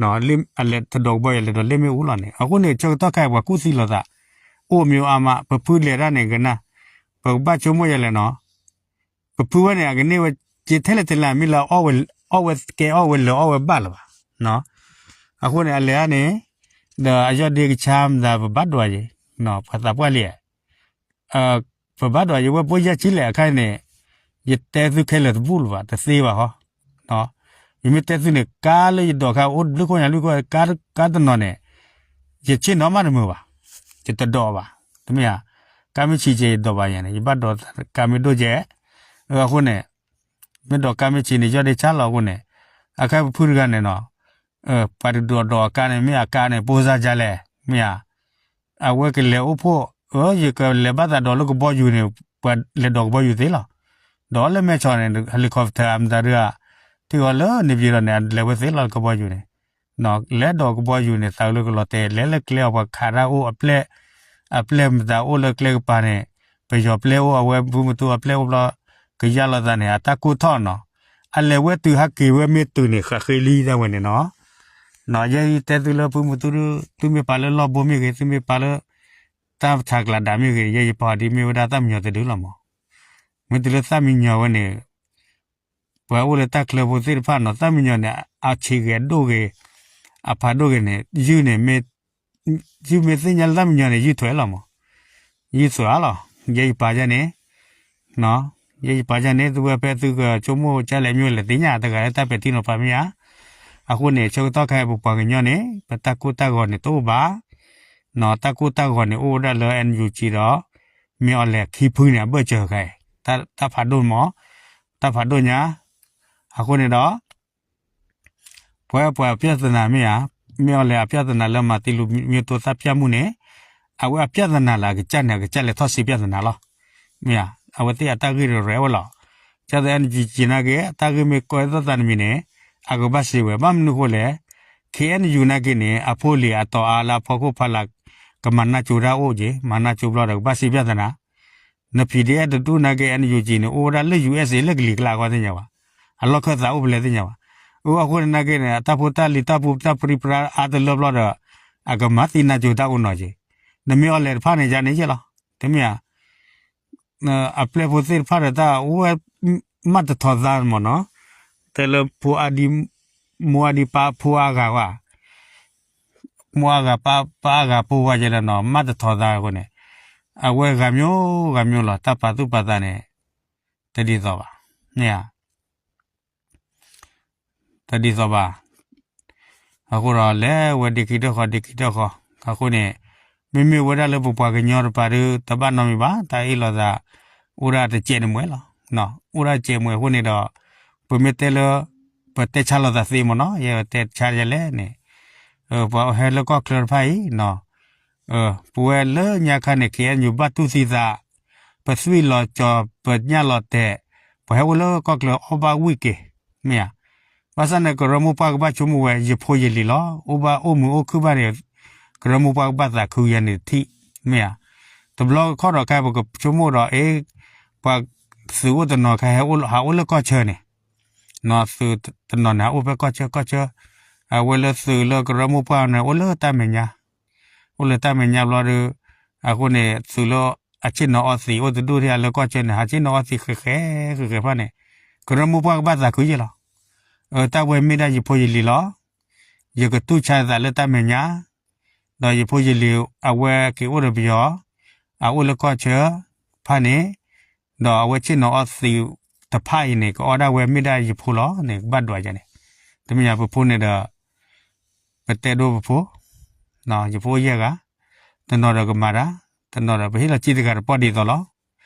ၤ. အလဲၤတဒိးကဘီယူၤ လဲၤဒိးလ့ၣ်မ့ၣ်အူလီၤန့ၣ် အဃိန့ၣ် ဆၢကတီၢ်ခါအံၤ ပှၤကူၣ်သံလိာ်သး အိၣ်မ့ၢ်အါမး ပဖုလဲၤတၢ်န့ၣ်ကနၣ်, ပကဘၣ်ဆိကမိၣ်ယဲလဲၣ်နီၤ ပဖုဝဲန့ၣ် အကန့ၢ်ဝဲ က့ထဲလဲၣ်ထဲလဲၣ် မ့ၢ်လၢ အီၣ်ဝဲကဲအီၣ်ဝဲလၢာ်အီၣ်ဝဲဘၣ်လၢၤဘၣ်. အဃိန့ၣ် အလဲၤဧါန့ၣ် ဒီးအယီၢ်ဒ့ကဆါမတၤ ပဘၣ်ဒိးယဲ ပှၤသးပှၢ်လံဧါ, ပဘၣ်ဒိးယဲဝဲဘိယဲၢ်ဆံလဲၣ် အခါန့ၣ် ယတဲသုခဲလၢာ်တဘူၣ်လၢၤဘၣ် တသ့ဘၣ်ဟီ, ယမ့ၢ်တဲသုန့ၣ် ကါလၢယဒိးခါအိၣ်ဘျုးခိၣ်ညါလွံၢ်ခိၣ် ကါတနီၤန့ၣ် ယဆ့ၣ်နီၤမးတမုာ်ဘၣ်, ယတဒိးဘၣ်, တမ့ၢ်ဧါ, ကါမ့ၢ်ဆံးကဲယဒိးဘၣ်ယဲန့ၣ် ယဘၣ်ဒိးကါမ့ၢ်ဒိၣ်ကဲ, အဃိန့ၣ် မ့ၢ်ဒိးကါမ့ၢ်ဆံးန့ၣ် ယီၢ်ဒ့ဆါလီၤအဃိန့ၣ်, အခါပဖုတဂၤန့ၣ်နီၤ ပှၤတဒိးဒိးအကါန့ၣ် မ့ၢ်အကါန့ၣ် ပိၢ်စၢ်ယါလဲၣ် မ့ၢ်ဧါ, အဝဲကလဲၤအိၣ်ဖှိၣ် ယကလဲၤဘၣ်သးဒိးလၢကဘီယူၤန့ၣ် ပှၤလဲၤဒိးကဘီယူၤသ့လီၤ, ဒီးလၢမဲၢ်ဆီးန့ၣ် helicopter မတၤဒုး ထံၣ်အီၤလၢန့ၣ်ပၠံၤဒီးန့ၣ် အလဲၤဝဲသ့လီၤကဘီယူၤန့ၣ်, လဲၤဒိးကဘီယူၤန့ၣ် သးလၢကလီၤတဲာ် လဲၤလၢကျဲအီၤပှၤခးတၢ်အိၣ်အပျဲၢ်, အပျဲၢ်မတၤအိၣ်လၢကျဲကပၤန့ၣ်, ပယီၤပျဲၢ်အိၣ်အဝဲဖုမသူအပျဲၢ်အိၣ်ဘျီ, ကယါလိာ်သးန့ၣ် အတၢ်ကိၢ်ထီၣ်နီၤ, အလဲၤဝဲတုၤဟးက့ၤဝဲမ့ၢ်တုၤန့ၣ် ဃးဃ့လံတၢ်ဝဲန့ၣ်နီၤ, ယဲယတဲသုလၢဖုမသူ သုမ့ၢ်ပာ်လၢလီၢ်ဘိမ့ၢ်ဂ့ၤ သုမ့ၢ်ပာ်လၢ တၢ်ဆးကျးဒၣ်မ့ၢ်ဂ့ၤ ယဲယပာ်ဒ်မ့ၢ်ဝဲဒၣ်တၢ်မညီတဒုလီၤမး, မ့ၢ်တုၤလၢတၢ်မညီဝဲန့ၣ် ပှၤအိၣ်လၢတၢ်ချၢဖိသ့ၣ်တဖၣ်နီၤ တၢ်မညီန့ၣ် အဆံးဂ့ၤဒိၣ်ဂ့ၤ, အဖးဒိၣ်ဂ့ၤန့ၣ် ယုၢ်န့ၣ်မ့ၢ်, ယုၢ်မ့ၢ်သ့ၣ်ညါလၢတၢ်မညီန့ၣ် ယုၢ်ထွဲလီၤမး, ယုၢ်သွဲလီၤ, ယဲယပာ်ယဲန့ၣ်, ယဲယပာ်ယဲန့ၣ် သုဝဲဖဲသုကဆိကမိၣ်ကလဲၣ်မ့ၢ်လဲၣ်သ့ၣ်ညါ တဂၤလၢတၢ်ပဲာ်ထံနီၤဖးမ့ၢ်ဧါ, အဃိန့ၣ် ဆၢကတီၢ်ခဲအံၤပပှၤကညီန့ၣ် ပတၢ်ကိၢ်တၢ်ဂီၤန့ၣ်တအိၣ်ဘၣ် တၢ်ကိၢ်တၢ်ဂီၤန့ၣ် အိၣ်ဝဲဒၣ်လၢ NUG ဒီး မ့ၢ်အီၤလဲၣ်ခံဖုန့ၣ် အဘၢၣ်စၢၤခဲအံၤ, တၢ်ဖးဒိၣ်မး, တၢ်ဖးဒိၣ်ညါ, အဃိန့ၣ်ဒီး ပဝဲပှၤအပြဿနာမ့ၢ်ဧါ, မ့ၢ်အီၤလဲၣ်အပြဿနာလၢ မၤတံလူမျိုးတုံး သတ်ဖြတ်မှုန့ၣ်, အဝဲအပြဿနာလၢအကစၢ်န့ၣ် အကစၢ်လဲၤထီၣ်စံးပြဿနာလီၤ. မ့ၢ်ဧါ, အဝဲသ့ၣ်အတၢ်ဂ့ၢ်တရဲၣ်ဝဲလီၤ. ကၢ်သိး NUG နာ်က့ အတၢ်ဂ့ၢ်မ့ၢ်ကီသီၣ်သးတမံၤန့ၣ် အကဘၣ်စံးဝဲ ဘၣ်မနုၤဃိလဲၣ်, KNU နာ်က့န့ၣ် အဖိလံၤအတီၤအါလၢအဖီခိၣ်ဖီလာ် ကမၤနၢ်ကၠိတၢ်အိၣ်က့ၤ, မၤနၢ်ကၠိဘျီဒီးကဘၣ်စံးပြဿနာ န PDF တဒူၣ်နာ်က့ NUG န့ၣ် အိၣ်ဝဲဒၣ်လၢ USA လၢကလံၤကျါအဂီၢ်သ့ၣ်ညါဘၣ်, အလီၢ်ခၢၣ်သးအိၣ်ဖဲလဲၣ်သ့ၣ်ညါဘၣ်. အဃိန့ၣ်နာ်က့န့ၣ် အတၢ်ဖိတၢ်လံၤတၢ်ပူၤတၢ်ပြံပြါအါတလၢဘျီဒီး အကမၤသံနၢ်ကၠိတၢ်အိၣ်နီၤက့ၤ, နမ့ၢ်အီၤလဲၣ်တဖၣ်န့ၣ် ယၤန့ၣ်ယဲၢ်လီၤ. တမ့ၢ်ဧါ အပျဲၢ်ဖိသ့ၣ်တဖၣ်ဒီးတၢ်အိၣ်ဝဲ မးတထီၣ်သါမ့ၢ်နီၤ, တဲလၢဖိအါဒံ, မိၢ်အါဒံပၢ်ဖိအါဂၤဝဲ, မိၢ်အါဂၤပၢ်အါဂၤဖိဝဲယဲလၢနီၤ မးတထီၣ်သါအဃိန့ၣ်, အဝဲဂၤမျိုးဂၤမျိုးလီၤ တၢ်ပာ်သူၣ်ပာ်သးန့ၣ် တဒ်သိးဘၣ်, မ့ၢ်ဧါ တဒ်သိးဘၣ်. အဃိဒီးလဲၤဝဲဒ့ခံတၢၢ်ဃီ ဒ့ခံတၢၢ်ဃီ, အဃိန့ၣ် မ့မ့ၢ်ဝဲဒၣ်လၢပပှၤကညီတပၤဒီး တဘၣ်နီတမံၤဘၣ်, တၢ်အ့ၣ်လိာ်သး အိၣ်ဒၣ်တစဲးနမှဲလီၤ, အိၣ်ဒၣ်တစဲးမှဲအဃိန့ၣ်ဒီး ပမ့ၢ်တဲလၢ ပတဲဆါလိာ်သးသ့မ့ၢ်နီၤ, ယတဲဆါယဲလဲၣ်န့ၣ် ပှၤဟဲလၢကီၢ်ချၢတဖၣ်အံၤ ပဝဲလၢညါခါန့ၣ် KNU ဘၣ်တူၢ်သံသး, ပသွံၣ်လီၤကၠီၤ ပညၣ်လီၤတဲာ်, ပှၤဟဲအိၣ်လၢကီၢ်ချၢအီၣ်ဘၣ်ဝံၣ်က့ၤ, မ့ၢ်ဧါ. ဘၣ်ဆၣ်န့ၣ် ကရၢမိၢ်ပှၢ်ကဘၣ်ဆိကမိၣ်ဝဲ ယဖိယလံၤလီၤ, အိၣ်ဘၣ်အိၣ်မုာ်အိၣ်ခုၣ်ဘၣ်န့ၣ် ကရၢမိၢ်ပှၢ်ကဘၣ်သးခုယဲန့ၣ်တထံၣ်, မ့ၢ်ဧါ. တဘျီခီၣ်ဒီးခါ ပကဆိကမိၣ်ဒီး အ့ ပှၤသုးအိၣ်တနီၤခါ ဟးအိၣ်လၢကီၢ်ဆၢန့ၣ် သုးတနီၤန့ၣ် ဟးအိၣ်ဖဲကီၢ်ဆၢ ကီၢ်ဆၢ, အဝဲလၢသုးလၢကရၢမိၢ်ပှၢ်န့ၣ် အိၣ်လၢတၢ်မဲာ်ညါ, အိၣ်လၢတၢ်မဲာ်ညါဘျီဒီး အဃိန့ၣ် သုးလၢအဆ့ၣ်နီၤအီသံးအိၣ်တဒူၣ်ထဲလၢကီၢ်ဆၢန့ၣ် ဟးဆ့ၣ်နီၤအီသံးဃဲးဃဲး ဃဲးဃဲးဖၣ်န့ၣ် ကရၢမိၢ်ပှၢ်ကဘၣ်သးခုယဲလီၤ. တၢ်ဝဲမ့ၢ်ဒၣ်ယဖိယလံၤလီၤ. ယကတူၢ်ဆါသးလၢတၢ်မဲာ်ညါ, ဒီးယဖိယလံၤအဝဲက့ၤအိၣ်ဒီးပယီၤ, အအိၣ်လၢကီၢ်ဆၢဖၣ်န့ၣ်, ဒီးအဝဲဆ့ၣ်နီၤအီသံးတဖၣ်အံၤန့ၣ် ကအီၣ်ဒၣ်ဝဲမ့ၢ်ဒၣ်ယဖိလီၤန့ၣ် ကဘၣ်ဒွးယၤန့ၣ်, တမ့ၢ်ယၤပဖိန့ၣ်ဒီး ပတဲဒိပဖိ, ယဖိအိၣ်ယဲၢ်ဂၤ, တနီၤဒီးကမၤတၢ်, တနီၤဒီးပဟ့ၣ်လီၤကံတဂၤတပီၢ်ဒ်သိးလီၤ.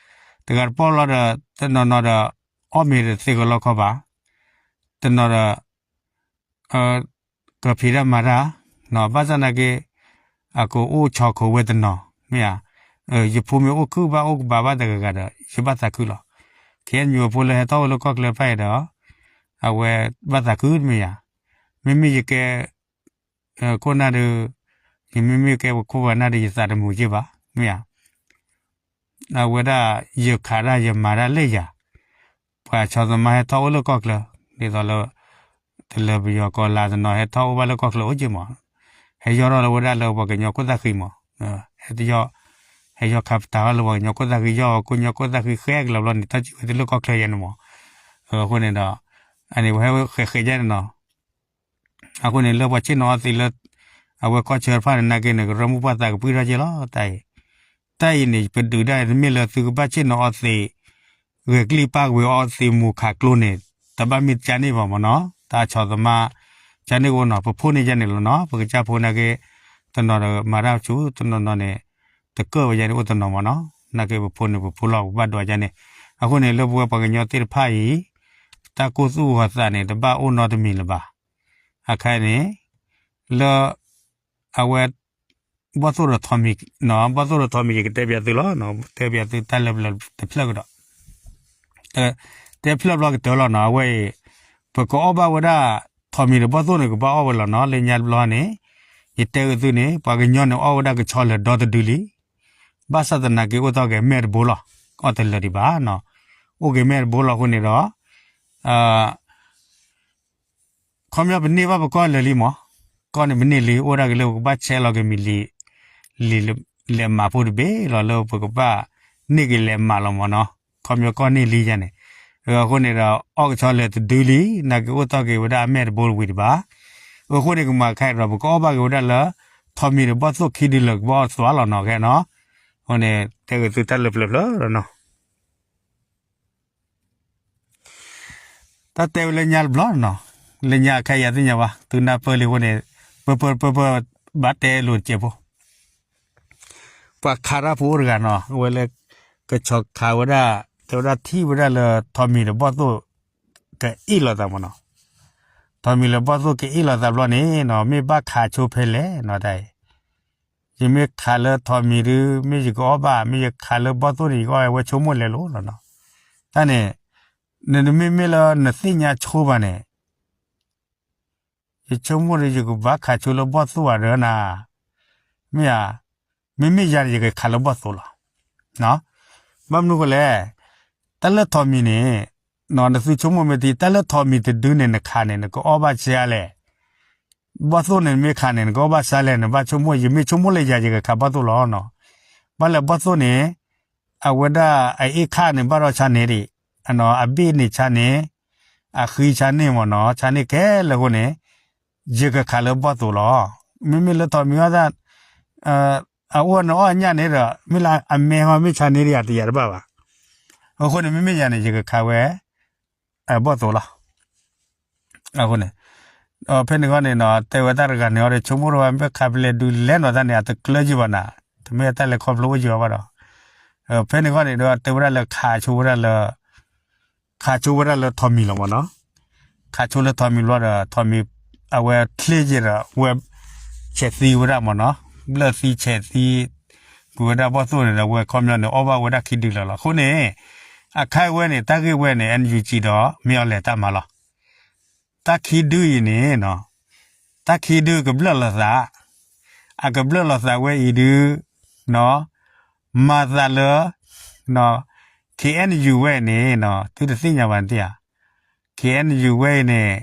တဂၤတပီၢ်လီၤဒီး တနီၤနီၤဒီး အီၣ်မ့ၤတသ့ကလီခီဘၣ်, တနီၤဒီး ကဖံးတၢ်မၤတၢ်, ဘၣ်ဆၣ်နာ်က့ အကအိၣ်ဆီခိးဝဲတနီၤ, မ့ၢ်ဧါ, ယဖိမ့ၢ်အိၣ်ခုၣ်ဘၣ်အိၣ်ကဘၣ်ဘၣ်တဂၤဂၤဒီး ယဘၣ်သးခုလီၤ. ခဲအံၤ ယဖိလၢဟဲထီၣ်အိၣ်လၢကီၢ်ချၢဖၣ်အံၤဒီး အဝဲဘၣ်သးခုတမ့ၢ်ဧါ, မ့မ့ၢ်ယကဲ ခိၣ်နၢ်ဒီး ယမ့မ့ၢ်ကဲပခိၣ်ပနၢ်ဒီး ယသးတမုာ်က့ၢ်ဘၣ်, မ့ၢ်ဧါ. အဝဲဒၣ် ယခးတၢ်ယမၤတၢ်လၢယၤ, ပှၤဆီသမါဟဲထီၣ်အိၣ်လၢကီၢ်ချၢ, ဒ်သိးလၢ တလၢပယီၤကီၤလၤတနီၤဟဲထီၣ်အိၣ်ဘၣ်လၢကီၢ်ချၢအိၣ်က့ၢ်မး, ဟဲယီၢ်ထီၣ်လၢဝဲဒၣ်လၢပှၤကညီခိၣ်သၣ်ဃံမး, ဟဲတယီၢ်, ဟဲယီၢ်ခးပတာ်ထီၣ်လၢပှၤကညီခိၣ်သၣ်ဃံ ယီၢ်ဝဲခိၣ်ညီခိၣ်သၣ်ဃံဃဲကလီၤဘျီန့ၣ် ထီၣ်ကံၣ်ဝဲသ့ၣ်လၢကီၢ်ချၢယဲန့ၣ်မး, အဃိန့ၣ်ဒီး အန့ၣ်ပှၤဟဲဃဲးဃဲးယဲန့ၣ်နီၤ အဃိန့ၣ် လၢပှၤဆ့ၣ်နီၤအီသံးလၢ အဝဲကီၢ်ဆၢတဖၣ်န့ၣ် နာ်က့န့ၣ် ကရၢမိၢ်ပှၢ်သးကပှံၢ်ထီၣ်က့ၢ်လီၤ တၢ်အံၤ, တၢ်အံၤန့ၣ် ပဒုးဒၣ်တမ့ၢ်လၢသုကဘၣ်ဆ့ၣ်နီၤအီသံး ဂဲၤကလံၣ်ပၢ်ကွံာ်အီသံးမူၤခးကျိန့ၣ် တဘၣ်မ့ၢ်ကန့ၢ်ဘၣ်မ့ၢ်နီၤ တၢ်ဆီၣ်သမါ ကန့ၢ်ကအိၣ်နီၤ ပဖိန့ၣ်ယဲန့ၣ်လီၤနီၤ ပကစၢ်ဖိနာ်က့ တနီၤဒီးမၤတၢ်ဆူ တနီၤနီၤန့ၣ် တကၢၢ်ဝဲယဲန့ၣ်အိၣ်တနီၤမ့ၢ်နီၤ နာ်က့ပဖိန့ၣ်ပဖိလီၤ ပဘၣ်ဒွးယဲန့ၣ် အဃိန့ၣ် လၢပဝဲပှၤကညီသ့ၣ်တဖၣ်အံၤ တၢ်ကိၢ်သူၣ်ဂီၤသးန့ၣ် တဘၣ်အိၣ်နီတမံၤလၢၤဘၣ်. အခါန့ၣ် လၢ အဝဲ ဘီၣ်သိၣ်ဒီးထီးမံၤ, ဘီၣ်သိၣ်ဒီးထီးမံၤ ယကတဲပၠးသုလီၤ, တဲပၠးသုတၢ်လၢပျၢၤတဖျၢၣ်ကဒီး, တဲဖျၢၣ်ဘျီကတၢၢ်လီၤနီၤ အဝဲအံၤ ပကအီၣ်ဘၣ်ဝဲဒၣ် ထီးမံၤဒီးဘီၣ်သိၣ်န့ၣ် ကဘၣ်အီၣ်ဝဲလီၤနီၤ လၢညါတဘျီန့ၣ် ယတဲဂ့ၤသုန့ၣ် ပှၤကညီန့ၣ်အီၣ်ဝဲဒၣ်ကဆီလၢာ်ဒီတဒုလံ, ဘၣ်ဆၣ်သနာ်က့အိၣ်ထီၣ်က့ၤမဲာ်တဘိလီၤ, အီၣ်တလၢာ်ဒံးဘၣ်, အိၣ်က့ၤမဲာ်တဘိလီၤအဃိန့ၣ်ဒီး ခီပညီပန့ၢ်ဘၣ်ပကီၢ်လၢာ်လံမး, ကီၢ်န့ၣ်ပန့ၢ်လံ အိၣ်ဒၣ်က့ၤလၢပကဘၣ်ဆဲးလီၤက့ၤမံၤလံၤ, လံာ်လဲၤမးဖိတဘ့ၣ်လီၤလၢပကဘၣ်န့ၢ်က့ၤလဲၤမးလီၤမ့ၢ်နီၤ, ခီပညီကီၢ်န့ၢ်လံယါန့ၣ်, အဃိန့ၣ်ဒီး အီၣ်ကဆီလၢာ်တဒုလံ နာ်က့အိၣ်ထီၣ်က့ၤဝဲဒၣ်အမဲာ်တဘိတဝံၤဒံးဘၣ်, အဃိန့ၣ်ကမၤခါအံၤဒီး ပကအီၣ်ဘၣ်က့ၤဝဲဒၣ်လၢ ထီးမံၤဒီးဘီၣ်သိၣ်ခံဒုလၢာ်ကဘၣ်အီၣ်သွါလီၤနီၤ ခဲနီၤ, အဃိန့ၣ် တဲဂ့ၤသုတၢ်လၢပျၢၤဖျၢၣ်လီၤနီၤ တၢ်တဲဝဲလၢညါတဘျီနီၤ, လၢညါခဲအံၤယသ့ၣ်ညါဘၣ် သုနၢ်ပၢၢ်လံအဃိန့ၣ် ပၢၢ်ပၢၢ်ပၢၢ်ပၢၢ် ဘၣ်တဲလိာ်တကဲးဖိ, ပှၤခးတၢ်ဖိအိၣ်တဂၤနီၤ အဝဲလၢ ကဆီခးဝဲဒၣ် တဲဝဲဒၣ်ထံၣ်ဝဲဒၣ်လၢထီးမံၤဒီးဘီၣ်သိၣ် ကအ့ၣ်လိာ်သးမ့ၢ်နီၤ, ထီးမံၤလၢဘီၣ်သိၣ်ကအ့ၣ်လိာ်သးဘျီန့ၣ်နီၤ မ့ၢ်ဘၣ်ခးဆိဖဲလဲၣ်နီၤတၢ်အံၤ ယမ့ၢ်ခးလၢထီးမံၤဒု မ့ၢ်ယကအီၣ်ဘၣ် မ့ၢ်ယခးလၢဘီၣ်သိၣ်န့ၣ် ယကအီၣ်ဝဲဆိကမိၣ်လဲၤလိာ်လီၤနီၤ, တၢ်န့ၣ် နမ့မ့ၢ်လၢနသ့ၣ်ညါဆိဘၣ်န့ၣ် ယဆိကမိၣ်ဒီးယကဘၣ်ခးဆိလၢဘီၣ်သိၣ်ဧါဒီးနၤ, မ့ၢ်ဧါ, မ့မ့ၢ်ယၤန့ၣ် ယကခးလၢဘီၣ်သိၣ်လီၤ. ဘၣ်မနုၤဃိလဲၣ်, တၢ်လၢထီးမံၤန့ၣ်, နသုဆိကမိၣ်မ့ၢ်တံၢ် တၢ်လၢထီးမံၤတဒုန့ၣ် နခးန့ၣ် နကအီၣ်ဘၣ်ဆံးအါလဲၣ်, ဘီၣ်သိၣ်န့ၣ် နမ့ၢ်ခးန့ၣ် နကအီၣ်ဘၣ်ဆံးလဲၣ် နဘၣ်ဆိကမိၣ် ယမ့ၢ်ဆိကမိၣ်လၢယၤ ယကခးဘီၣ်သိၣ်လီၤ. ဘၣ်လဲၣ်ဘီၣ်သိၣ်န့ၣ် အဝဲဒၣ်အအ့ၣ်ခၣ်န့ၣ် ဘၣ်ဒီးဆါန့ၣ်ဒံး, အဘ့ၣ်န့ၣ်ဆါန့ၣ်, အဃံဆါန့ၣ်မ့ၢ်နီၤ, ဆါန့ၣ်ခဲလၢာ်အဃိန့ၣ်, ယကခးလၢဘီၣ်သိၣ်လီၤ. မ့မ့ၢ်လၢထီးမံၤအီၣ်သး, အအိၣ်နအီၣ်အညၣ်န့ၣ်ဒီး မ့ၢ်လၢအမဲဟီမ့ၢ်ဆါန့ၣ်ဒံး အတယၤတဘၣ်ဘၣ်. အဃိန့ၣ် မ့မ့ၢ်ယၤန့ၣ် ယကခးဝဲ ဘီၣ်သိၣ်လီၤ. အဃိန့ၣ်, ဖဲန့ၣ်ခီန့ၣ်နီၤ တဲဝဲတၢ်တဂၤန့ၣ်အီၤဒီး ဆိကမိၣ်ထီၣ်ဝဲ မ့ၢ်ခးပလဲၤဒုးလဲၤနီၤတၢ်န့ၣ် အတကျၢၤယံၤဘၣ်နၤ, တမ့ၢ်တၢ်လဲၤခီဖျိအိၣ်ယံၤဘၣ်ဘၣ်ဒီး, ဖဲန့ၣ်ခီန့ၣ်ဒီး တဲဝဲဒၣ်လၢခးဆိဝဲဒၣ်လၢ ခးဆိဝဲဒၣ်လၢထီးမံၤလီၤမ့ၢ်နီၤ, ခးဆိလၢထီးမံၤဘျီဒီး ထီးမံၤ အဝဲချ့ယဲဒီး ဝဲ ဆဲးသံဝဲဒၣ်မ့ၢ်နီၤ, ဘျၢၣ်သံဆဲးသံ ကွံာ်ဝဲဒၣ်ဘီၣ်သိၣ်န့ၣ်ဒီး ဝဲခီပညီန့ၣ် အီၣ်ဘၣ်ဝဲဒၣ်ခံဒုလၢာ်လီၤ. အဃိန့ၣ် အခါဝဲန့ၣ် တၢ်ဂ့ၢ်ဝဲန့ၣ် NUG ဒီး မ့ၢ်အီၤလဲၤတၢ်မၤလီၤ. တၢ်ခံဒုအံၤန့ၣ် တၢ်ခံဒုကဘျၢၣ်လိာ်သး, အကဘျၢၣ်လိာ်သးဝဲအံၤဒု မၤသးလၢ KNU ဝဲအံၤန့ၣ် သုတသ့ၣ်ညါဘၣ်နသ့ဧါ, KNU ဝဲအံၤန့ၣ်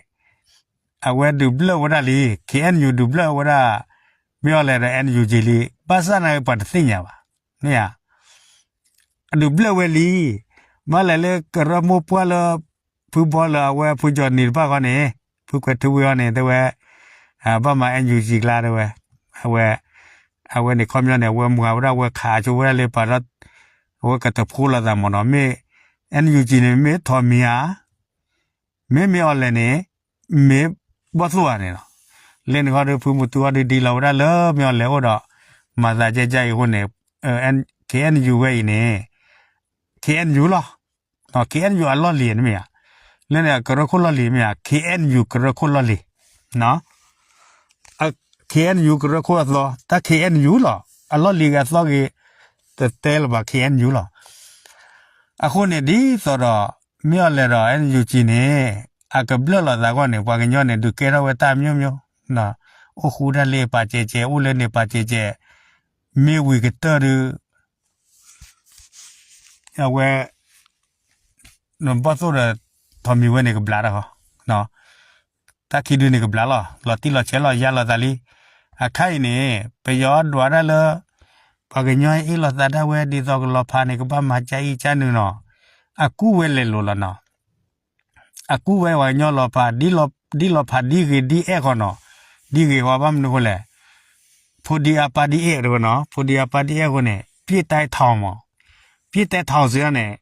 အဝဲဒုးဘျၢၣ်ဝဲဒၣ်လံ, KNU ဒုးဘျၢၣ်ဝဲဒၣ် မ့ၢ်အီၤလဲၤဒီး NUG လံ, ဘၣ်ဆၣ်နာ်က့ပှၤတသ့ၣ်ညါဘၣ်, မ့ၢ်ဧါ အဒုးဘျၢၣ်ဝဲလံ, မ့ၢ်လဲၤလၢကရၢမိၢ်ပှၢ်လၢ ဖုဘီလၢအဝဲဖုကၠီၤနံၤတဖၣ်ဃီန့ၣ်, ဖုကွဲးထူဝ့ၣ်ဃီန့ၣ် တဲဝဲ, ဘၣ်မၤ NUG ကျါတဲဝဲ, အဝဲ, အဝဲန့ၣ်ခီပညီန့ၣ် အဝဲမၤဝဲဒၣ် အဝဲခးဆိဝဲဒၣ်လၢပှၤဒီး အဝဲကတဖိလိာ်သးမ့ၢ်နီၤ မ့ၢ် NUG န့ၣ် မ့ၢ်ထိးမံၤဧါ မ့ၢ်မ့ၢ်အီၤလဲၣ်န့ၣ် မ့ၢ်ဘီၣ်သိၣ်ဧါန့ၣ်လီၤ. လၢန့ၣ်ခီဒီး ဖုမူတူအီၤဒုးဒံးလီၤဝဲဒၣ်လၢမ့ၢ်အီၤလဲၣ်အိၣ်ဒီး မၤသးကဲကဲအံၤအဃိန့ၣ် KNU ဝဲအံၤန့ၣ် KNU လီၤ. KNU အလီၢ်လံၤန့ၣ်မ့ၢ်ဧါ, လၢန့ၣ်အကရၢခိၣ်လီၢ်လံၤမ့ၢ်ဧါ, KNU ကရၢခိၣ်လီၢ်လံၤ KNU ကရၢခိၣ်အသီ တၢ် KNU လီၤ. အလီၢ်လံၤဂ့ၤအသီဂ့ၤ တတဲလၢၤဘၣ် KNU လီၤ. အဃိန့ၣ် ဒ်သိးဒီး မ့ၢ်အီၤလဲၣ်ဒီး NUG န့ၣ် အကဘျၢၣ်လိာ်သးအဂီၢ်န့ၣ် ပှၤကညီန့ၣ် ဒုးကဲထီၣ်ဝဲတၢ်မျိုးမျိုး အိၣ်ဃူတၢ်လ့ပာ်စဲးစဲး အိၣ်လၢန့ၣ်ပာ်စဲးစဲး မ့ၢ်ဝံၤကတၢၢ်ဒီး အဝဲ နဘီၣ်သိၣ်ဒီး ထိးမံၤဝဲန့ၣ်ကဘျးတၢ်ဃီ, တၢ်ခံဒုန့ၣ်ကဘျးလီၤ. လီၤတံၢ်လီၤဆဲးလီၤ ယါလီၤသးလံ. အခါအံၤန့ၣ် ပယီၤဒွးတၢ်လၢ ပှၤကညီအ့ၣ်လိာ်သးဒၣ်ဝဲ ဒ်သိးကလီၤဖးန့ၣ် ကဘၣ်မၤကါအံၤကါနုာ်နီၤ, အကူဝဲလဲၤလိာ်လီၤနီၤ. အကူဝဲပှၤကညီလီၤဖး ဒ်လီၤဖးဒ်ဂ့ၤဒ်အဲၣ်ဃီနီၤ, ဒ်ဂ့ၤဃီဘၣ်မနုၤဃိလဲၣ်, ဖိဒံအပၢ်ဒ်အဲၣ်တဝဲနီၤ, ဖိဒံအပၢ်ဒ်အဲၣ်ဃိန့ၣ် ပြစ်ဒဏ်ထောင်မး, ပြစ်ဒဏ်ထောင် စ့ၢ်န့ၣ်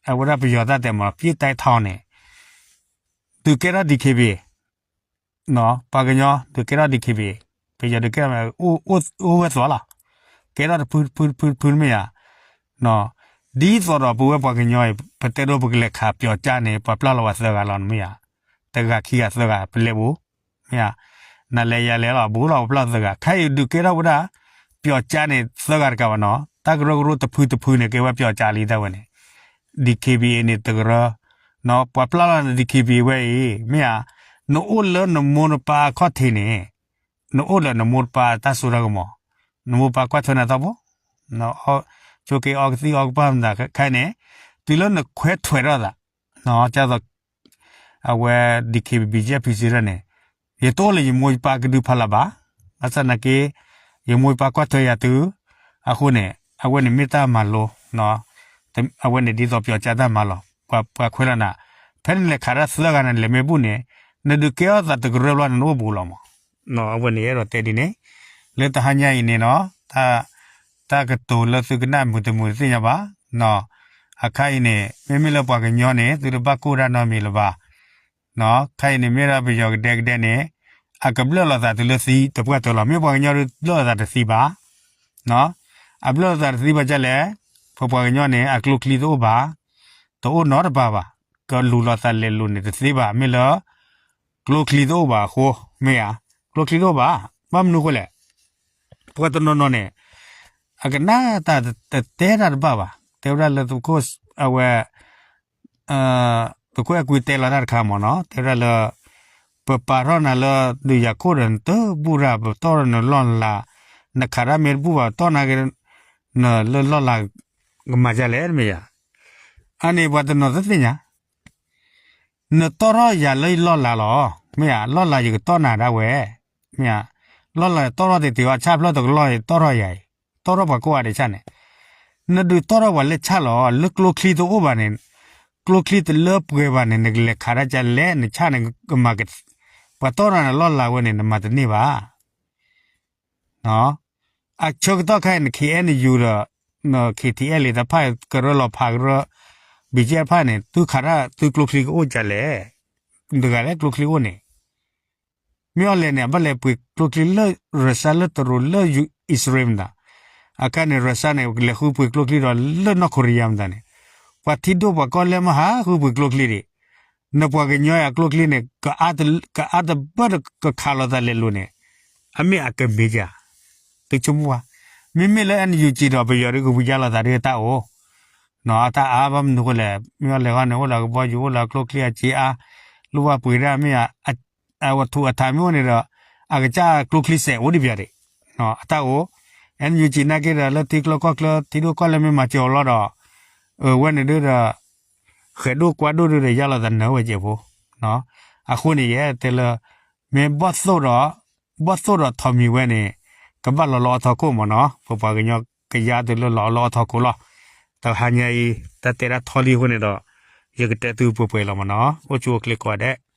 အဝဲဒၣ်ပယီၤတၢ်တဲမး ပြစ်ဒဏ်ထောင်န့ၣ် ဒုးကဲထီၣ် DKBA ပှၤကညီဒုးကဲထီၣ် DKBA, ပယီၤဒုးကဲထီၣ် အိၣ်ဝဲသိးလီၤ, ကဲထီၣ်တဖုတဖုတဖုတဖုတမ့ၢ်ဧါ. ဒ်သိးဒီးပဝဲပှၤကညီအံၤ ပတဲဒိပကလဲၤခးပျီၤကၠါန့ၣ် ပှၤပျၢ်လီၤဝဲသၢဂၤလီၤ နမ့ၢ်ဧါ, တဂၤခံဂၤသၢဂၤ ပလဲၤဘူး, မ့ၢ်ဧါ, နလဲၤယၤလဲၤလီၤ ဘူးလီၤပျၢ်သၢဂၤ, ခဲအံၤဒုးကဲထီၣ်ဝဲဒၣ် ပျီၤကၠါန့ၣ် သၢဂၤတကးဘၣ်နီၤ, တၢ်ကရၢကရိတဖုတဖုန့ၣ် ကဲဝဲပျီၤကၠါလံတၢ်ဝဲန့ၣ် DKBA န့ၣ်တကရၢ, ပှၤပျၢ်လီၤန့ၣ် DKBA ဝဲအံၤ မ့ၢ်ဧါ, နအိၣ်လၢနမိၢ်နပၢ်အခီၣ်ထံးန့ၣ်, နအိၣ်လၢနမိၢ်နပၢ်တၢ်စိတၢ်ကမီၤ, နမိၢ်ပၢ်ကွၢ်ထွဲနၤတၢ်ဖိ, ဆိးက့အီကသံၣ်အီကပၢ်မတၤခဲအံၤန့ၣ်, တုၤလၢနခွဲးထွဲးထီၣ်သး, ဒ်သိး အဝဲ DKBA BGF PC န့ၣ်, ယတအိၣ်လၢယမိၢ်ယပၢ်ကဒုဖးလၢ်ဘၣ်, ဘၣ်ဆၣ်သနာ်က့ ယမိၢ်ယပၢ်ကွၢ်ထွဲယၤတုၤ, အဃိန့ၣ် အဝဲန့ၣ်မ့ၢ်တၢ်မၤလိ, အဝဲန့ၣ်ဒ်သိးပျီၤကၠါတၢ်မၤလီၤ, ပှၤခွဲးလီၤနၤ, ဖဲနလဲၤခးတၢ်သၢဂၤန့ၣ် နလဲၤမ့ၢ်ဘူၣ်န့ၣ်, နဒုးကဲထီၣ်သးတကရၢဘျီန့ၣ် နအိၣ်ဘူးလီၤမး, အဝဲန့ၣ်ယအဲၣ်ဒိးတဲဒ်န့ၣ်, လၢတဟါညါအံၤန့ၣ်နီၤ, တၢ်ကတိၤလၢသုကနၣ်မုာ်တမုာ်တသ့ၣ်ညါဘၣ်, အခါအံၤန့ၣ် မ့မ့ၢ်လၢပှၤကညီန့ၣ် သုတဘၣ်ကိၢ်တၢ်နီတမံၤလၢၤဘၣ်, ခဲအံၤန့ၣ်မ့ၢ်ဒၣ်ပယီၤကဒဲကဒဲန့ၣ်, အကဘျၢၣ်လိာ်သးတုၤလၢသံတပှၢ်တၢၢ်လီၤ, မ့ၢ်ပှၤကညီဒုးဘျၢၣ်လိာ်သးတသံဘၣ်, အဘျၢၣ်လိာ်သးတသံဘၣ်ဒ်လဲၣ်, ပပှၤကညီန့ၣ် အကျိချံတအိၣ်ဘၣ်, တအိၣ်နီတပၤဘၣ်, ကလူၤလိာ်သးလဲၤလိာ်န့ၣ်တသ့ဘၣ်, မ့ၢ်လၢ ကျိချံတအိၣ်ဘၣ်အဃိ, မ့ၢ်ဧါ, ကျိချံတအိၣ်ဘၣ်, ဘၣ်မနုၤအဃိလဲၣ်, ပှၤတနီၤနီၤန့ၣ် အကနၣ်တၢ်တတဲတၢ်တဘၣ်ဘၣ်, တဲဝဲဒၣ်လၢသုးခိၣ် အဝဲ သုးခိၣ်အဲၣ်ကွံတဲလီၤတၢ်တခါမ့ၢ်နီၤ, တဲဝဲဒၣ်လၢ ပပာ်ထီၣ်နၤလၢဒုးယၤခိၣ်ဒီး နတဘူၣ်တၢ် ပတီၢ်ထီၣ်နလီၢ်နလၤ, နခးတၢ်မ့ၢ်တဘူၣ်ဘၣ် ပတီၢ်နၤက့ၤ နလၢလီၢ်လၤ ကမၤဒ်လဲၣ် တမ့ၢ်ယၤ, အန့ၣ်ပှၤတနီၤတသ့ၣ်ညါ နတီၢ်ထီၣ်ယၤလၢလီၢ်လၤလီၤ, မ့ၢ်ဧါ, လီၢ်လၤယကတီၢ်နၤဒၣ်ဝဲ, မ့ၢ်ဧါ, လီၢ်လၤတီၢ်ထီၣ်တ့ၢ်တ့ၢ်အီၤ ဆၣ်ဖျၢၣ်တကလီၢ်တီၢ်ထီၣ်ယၤအံၤ, တီၢ်ထီၣ်ပှၤကိးဂၤဒဲးဆၣ်န့ၣ်, နဒုးတီၢ်ထီၣ်ပှၤလၢဆၣ်လီၤ, လၢကျိချံတအိၣ်ဘၣ်န့ၣ်, ကျိချံတလၢပှဲၤဘၣ်န့ၣ် နကလဲၤခးတၢ်ကလဲၣ် နဆၣ်န့ၣ်ကမၤက, ပှၤတီၢ်ထီၣ်နၤလီၢ်လၤဝဲန့ၣ် နမၤတန့ၢ်ဘၣ် အဆၢကတီၢ်ခဲအံၤန့ၣ် KNU ဒီး KTLA တဖၣ်ကရၢလီၤဖးကရၢ BGF တဖၣ်န့ၣ် သုခးတၢ်သုကျိချံကအိၣ်ဒ်လဲၣ်, တဂၤလၢကျိချံအိၣ်န့ၣ်, မ့ၢ်အီၤလဲၣ်န့ၣ် အဘၣ်လဲၤပှ့ၤကျိချံလၢ ရၢၡါ လၢတရူး လၢအံၣ်စရ့လးမတၤ, အခါန့ၣ် ရၢၡါန့ၣ် လဲၤဃုပှ့ၤကျိချံဒီးလၢနီၢ်ခိရံယါမတၤန့ၣ်, ပှၤထံဒိၣ်ပှၤကီၢ်လဲၢ်မ့ၢ်ဟးဃုပှ့ၤကျိချံဒံး, နပှၤကညီအကျိချံန့ၣ် ကအါတဘၢၣ်ကခးလိာ်သးလဲၤလိာ်န့ၣ်, အမ့ၢ်အကမ့ၢ်ဧါ, သုဆိကမိၣ်ဝဲ, မ့မ့ၢ်လၢ NUG ဒီးပယီၤဒုးကဝံၤယါလိာ်သးဒ်တၢ်အိၣ်, အတၢ်အါဘၣ်မနုၤဃိလဲၣ်, မ့ၢ်အီၤလဲၣ်ဃီန့ၣ် အိၣ်လၢကဘီယူၤ အိၣ်လၢကျိချံအစ့အါ, လိၣ်ဘၣ်ပှ့ၤဒၣ်မ့ၢ်ဧါ, အဝဲထူးအထးမ့ၢ်အိၣ်န့ၣ်ဒီး အကစၢ်ကျိချံစဲးအိၣ်ဒံးပယီၤဒံး, အတၢ်အိၣ်, NUG နာ်က့ဒီးလၢထံချၢကီၢ်ချၢ ထံဒိၣ်ကီၢ်လဲၢ်မ့ၢ်မၤစၢၤအီၤလီၤဒီး, အဝဲန့ၣ်ဒုးဒီး ဃဲၤဒိၣ်ကွၢ်ဒိၣ်ဒုးဒီးယါလိာ်သးနၢၤဝဲကဲးဖိ, အဃိန့ၣ် ယအဲၣ်ဒိးတဲလၢ မ့ၢ်ဘီၣ်သိၣ်ဒီး ဘီၣ်သိၣ်ဒီးထိးမံၤဝဲန့ၣ် ကဘၣ်လီၤလီၤအီထီခိၣ်မ့ၢ်နီၤ, ပပှၤကညီကယါတုၤလၢလီၤလီၤအီထီခိၣ်လီၤ, တဟါညါအံၤ တၢ်တဲဒၣ်ထီလံအဃိန့ၣ်ဒီး ယကတဲသုပှဲၤပှဲၤလီၤမ့ၢ်နီၤ, အိၣ်ဆူၣ်အိၣ်ချ့ကိးဂၤဒဲး